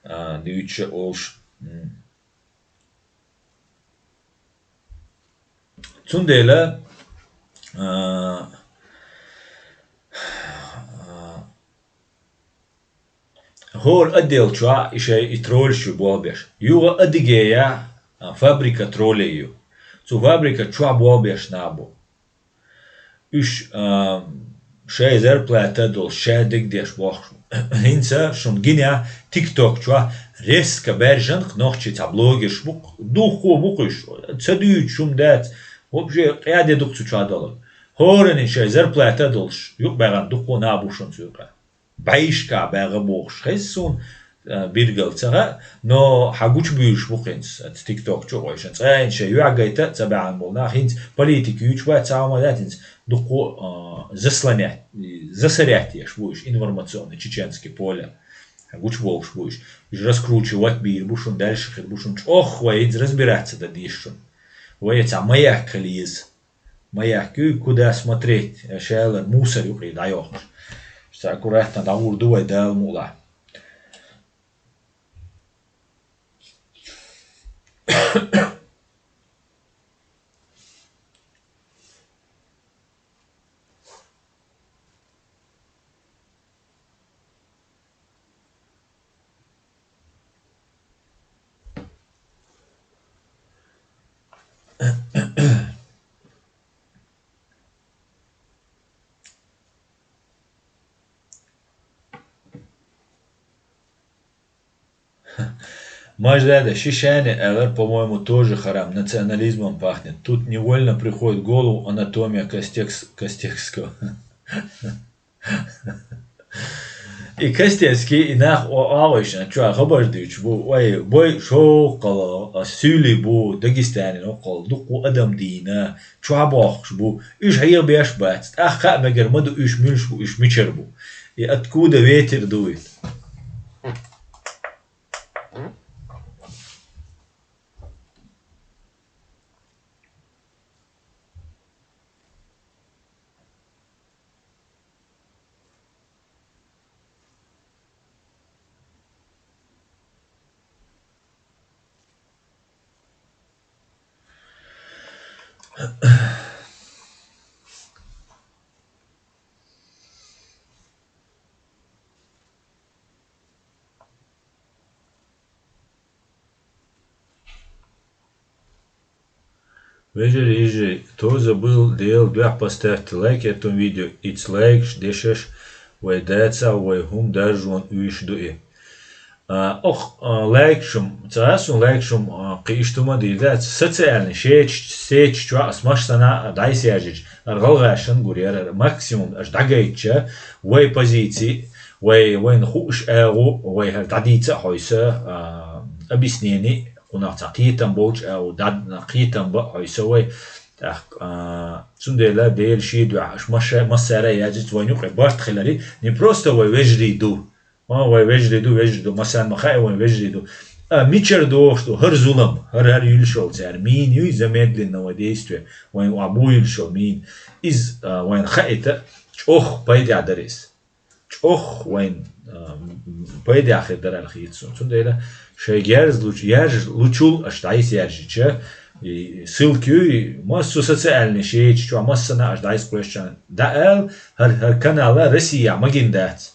А, дуьйцуш а олуш. М. Цундела, а, а, хӀора отдел чохь и шай и троллаш ю болх беш. Юха Адыгея, а, фабрика троллей ю. Цу фабрика чохь болх беш нах бу. Уьш, а, шайн зарплата а долуш, ша дегдеш бохуш. ХӀинца шуна гинехь, TikTok чохь резко баьржина нохчий цхьа блогерш бу-кх, духхо бу-кх уьш, ца дуьйцуш хӀума дац, вообще къаьде ду-кх цу чохь долу. ХӀоранна шайн зарплата а долуш, юкъа баьхна дуккха нах бу шуна цу юкъа. БӀешка баьгӀа бохуш хеза суна, а, биргал ца хаьа, но хьан гучубуьйлуш бу хӀинца, а, ТикТок чу гӀойшан. Цкъа а шайн юьхь гайта а ца баьхьан болу нах хӀинца политика юьйцуш бац, цхьа хӀума дац хӀинца дуккха, а, заслонять, засорять еш бу уьш информационный чеченский поле. Хьан гучубохуш бу уьш. Уьш раскручивать бийр бу шуна, дальше хир бу шуна. ЧӀогӀа вай хӀинца разбираться дан деза шуна. Вай цхьа маяк хила еза. Маяк ю, куда смотреть, ша аьлла, мусор юкъе дӀайохуш. Ша аккуратно дӀагӀур ду вай Дала мукъалахь. Маждада, шишане, аьлар, по-моему, тоже харам, национализмом пахнет. Тут невольно приходит в голову анатомия Костекс-, Костекского. И Костецкий, и нах о-, оагӀуьйшна чохь хабар дуьйцуш бу, вай, бой шовкъала, а, суьйлий бу, Дагестанин оккхул, дуккха адам дийна, чохь бохкуш бу. Уьш хьехабеш бац. ТӀаккха хаа мегар ма ду, уьш муьлш бу, уьш мичара бу. И откуда ветер дует? Вежарий, йижарий, кто забыл, делал дуьхьа, поставьте лайк этому видео, итс лайкаш дешаш вай дацахь, вай хӀума даржон уьйш ду и. А, ох, а, лайкаш-м, ца а суна лайкаш-м, а, кхин иштта хӀума дийр дац. Социальный сеть, сеть чохь ас массанхьа а дӀасаьржича, ара гӀалгӀашна гур яра, ара максимум аша дӀагайтича, вай позици, вай, вайна хууш агӀо, вай хӀара дӀадийца а хьо йиса, а, объяснени, кхунах цхьа кхетам болчу агӀо, дӀа-, кхетам бан а хьо йиса вай. ТӀаккха, а, цундела Дела шен дуьхьа аша масса-, массара а яздича вайна юкъе барт хилари, не просто вай вежарий ду. Ма вай вежарий ду, вежарий ду, массарна ма хаьа вайн вежарий ду. А, мичара догӀуш ду хӀара зулам, хӀара, хӀара юьллуш йолу цара мина юй, замедленно вайн действие, вайн охьа бу юьллуш йолу мина. Иза, а, вайна хаийта, чӀогӀа пайдехь дара иза. ЧӀогӀа вайн, а, пайдехь хир дара аьлла хета суна. Цундела шайн герз луч-, ярж-, лучул аша дӀасаьржича, и ссылка юй, массо социальный сеть чохь массанхьа аша дӀасакхоьссича, дӀаала, хӀара, хӀара канала Россия ма гина дац.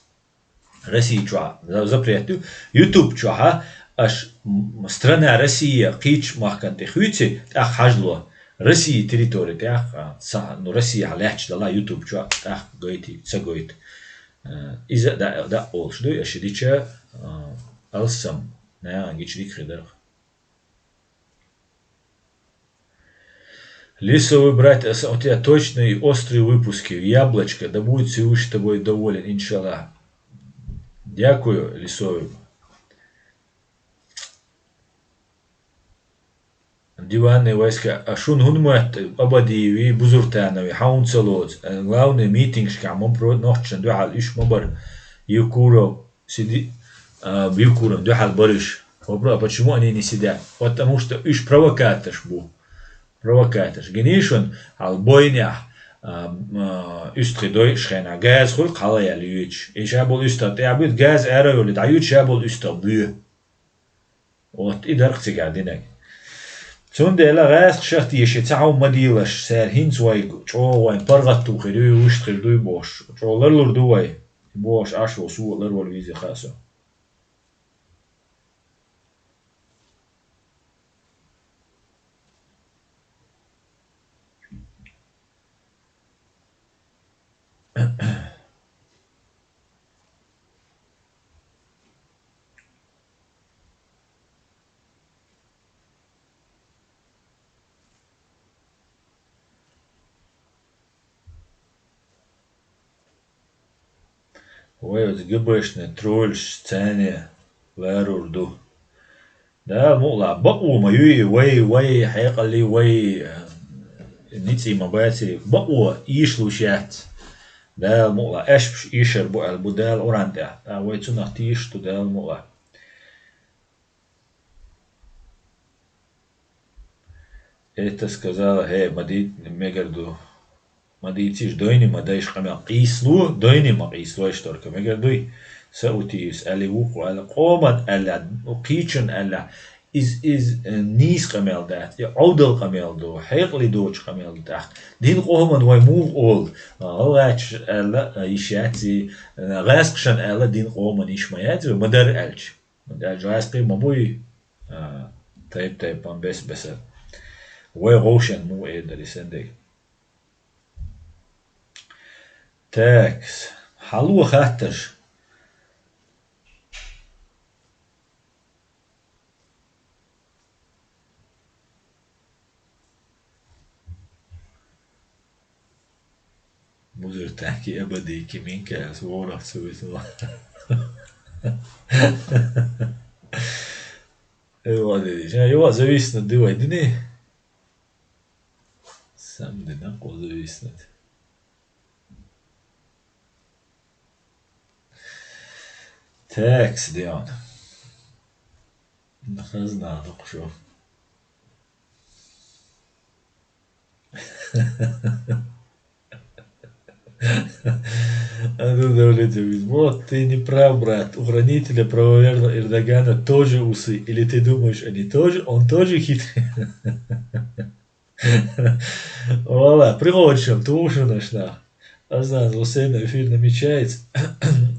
Россия чохь за-, запрет ю. YouTube чохь а аш, м, страна Россия кхечу махкана тӀе хуьйци, тӀаккха хьажало. Россия территори тӀехь, а, ца, ну, Россия хьан лаьтташ дала YouTube чохь, тӀаккха гойтий, ца гойту. Э, иза а да, да олуш дуй, аша дича, а, алссам, наха гича дика хир дара. Лисовый брать, а с-, у тебя точные и острые выпуски. Яблочко, да будет Всевышний тобой доволен, иншаллах. Дякую, Лисовый. Диванные войска. А шуна хӀунда моьтту Абадиеви, Бузуртанови, хьан хӀунда ца лоцу? Э, главный митингашкахь ма про-, нохчашна дуьхьал уьш ма бара. Евкуров, Сиди-, а, Евкуров дуьхьал бара уьш. Вопро-, а почему они не сидят? Потому что уьш провокаторш бу. Провокаторш. Гинийшун, хьал бойнехь, а, м, а, уьстагӀий дойуш хенахь, газа хуьлу хьала яьлла юьйцуш. И ша болу уьстагӀ тӀе а буьйту, газа аьрру а йолу, дӀаюьйцу ша болу уьстагӀ буьйцу. Вот, и дарх цигахь динарг. Цундела гӀаьскхашах теший цхьа хӀума ма дийлаш, цара хӀинца вай чӀогӀа вайн паргӀатто хир ю, вуьшта хир дуй бохуш, чӀогӀа ларлур ду вай, бохуш Ӏаш волу суо ларвала везий хаьа со. Вай оцу ГБшный тролльш царне Лаьрар ду. Дала мукъалахь, бакъо ма юй, вай, вай хьекъале, вай, э, ницкъ ма бац, бакъо ийшалуш яц. Дала мукъалахь, аьшпаш ийшар бу аьлла бу Дала Къуръан тӀехь. ТӀаккха вай цунах тийшаш ду Дала мукъалахь. Это сказала, хӀей, ма дий-, мегар ду. Ма дийцийша, дойне ма дайша къамел. Къийсало, дойне ма къийсалойша, только мегар дуй. Саутиевс аьлла вукхо аьлла, къоман аьлла, кхечун аьлла, из, из, э, нийса къамел дац, и Ӏовдал къамел ду, хьекъале доцу къамел ду тӀаккха. Дин къоман вай муха олу? ГӀалгӀачаш аьлла, э, йиш яц и, э, гӀаьскхашна аьлла, дин къоман йиш ма яц, вай ма дарра аьлча. Ма даьлча гӀаьскхий ма буй, а, тайп-тайпана бес-бесара. Вай гӀовшен муха эр дара и сендег? Такс, хьало хаттарш. Музыртанки абадийки минкас ворах ца висла. Э, вадири. Жа, юха зависнуть ду вай дини? Сам дина кхо зависнуть. Такс, Дион. Хазна дукха шу. А ну, давлетовец. Вот, ты не прав, брат. У хранителя правоверного Эрдогана тоже усы. Или ты думаешь, они тоже? Он тоже хитрый. Вала, приходишь, тушинаш нах. Аз знаю, Лусейн эфир намечается.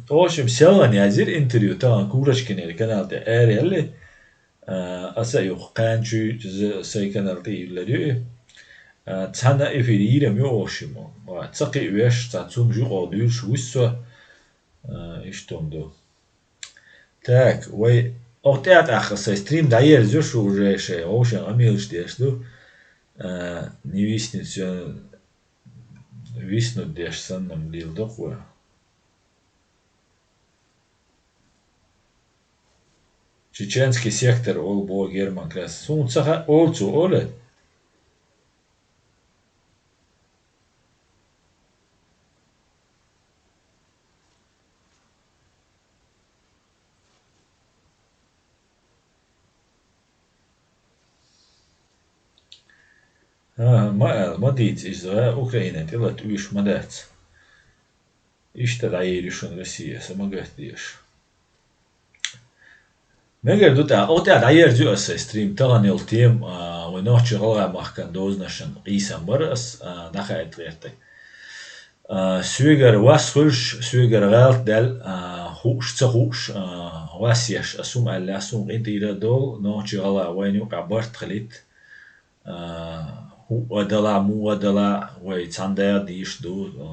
В общем, селан язир интервью, таган Курочкинера канал тӀе аьрелли. А, аса юха кхаьнчуьйтаза сай канал тӀе йиллар ю и. А, цхьана эфир йийрам ю ошиму. Ва, ца кхиъ веш, цхьа цунна жуьгӀо дуьйш вуссо. А, иштта хӀума ду. Так, вай, оха тӀе а тӀаккха сай стрим дӀаерза ю шу уже шай, вовшен къамелаш деш ду. А, не виснет всё, виснуть деш санна лила докхо. Чеченский сектор олу боху Герман Крас. Суна ца хаьа, олу цо, олу? ХӀан, ма аьлла, ма дийца иза, Украина тӀелата уьш ма дац. Иштта дӀайийр ю шуна Россия, аса ма гатдеша. Мегар ду тӀаккха, оха тӀехь дӀаерза ю аса сайн стрим, тахана йолу тема, а, вайн нохчийн гӀалгӀай махкан дозанашна къийсам бара ас, а, дӀахаийта гӀертарг. А, соьгара вас хуьлуш, соьгара гӀалат даьлла, а, хууш, ца хууш, а, вас еш, ас хӀума аьлла, ас хӀума къинтӀера а долу, нохчийн гӀалгӀай вайна юкъахь барт хилийта. А, хӀуъа дала, муха дала, вай цхьаьна дагӀа дийш ду, а,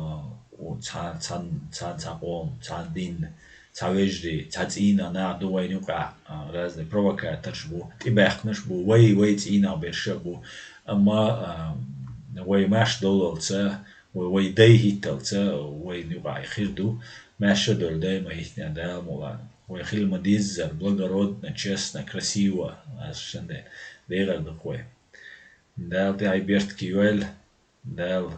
у цхьа-, цхьаьна, цхьаьна цхьа къом, цхьаьна дин, цхьа вежарий, цхьа цӀийнан нах ду вайна юкъахь, а, разный провокаторш бу, тӀебаьхкинарш бу, вай, вай цӀийнах берш а бу. Амма, а, вай маьрша довлалца, вай, вай дай хӀитталца, вайна юкъахь хир ду, маьрша а долу дай ма хӀиттинехь Дала мукъ лахь. Вай хила ма-деззара, благородно, честно, красиво, ас шен ден, дехар ду-кх вай. Дала тӀаьхье беркате йойла, Дала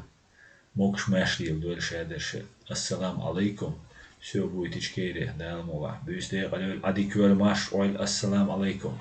могуш-маьрша леладойла шадерш. Ассаламу Ӏалайкум. Всё будет ичкери, Дала мукъ лахь. Буьйса декъала йойла, Ӏадика йойла, марша Ӏойла. Ассаламу Ӏалайкум.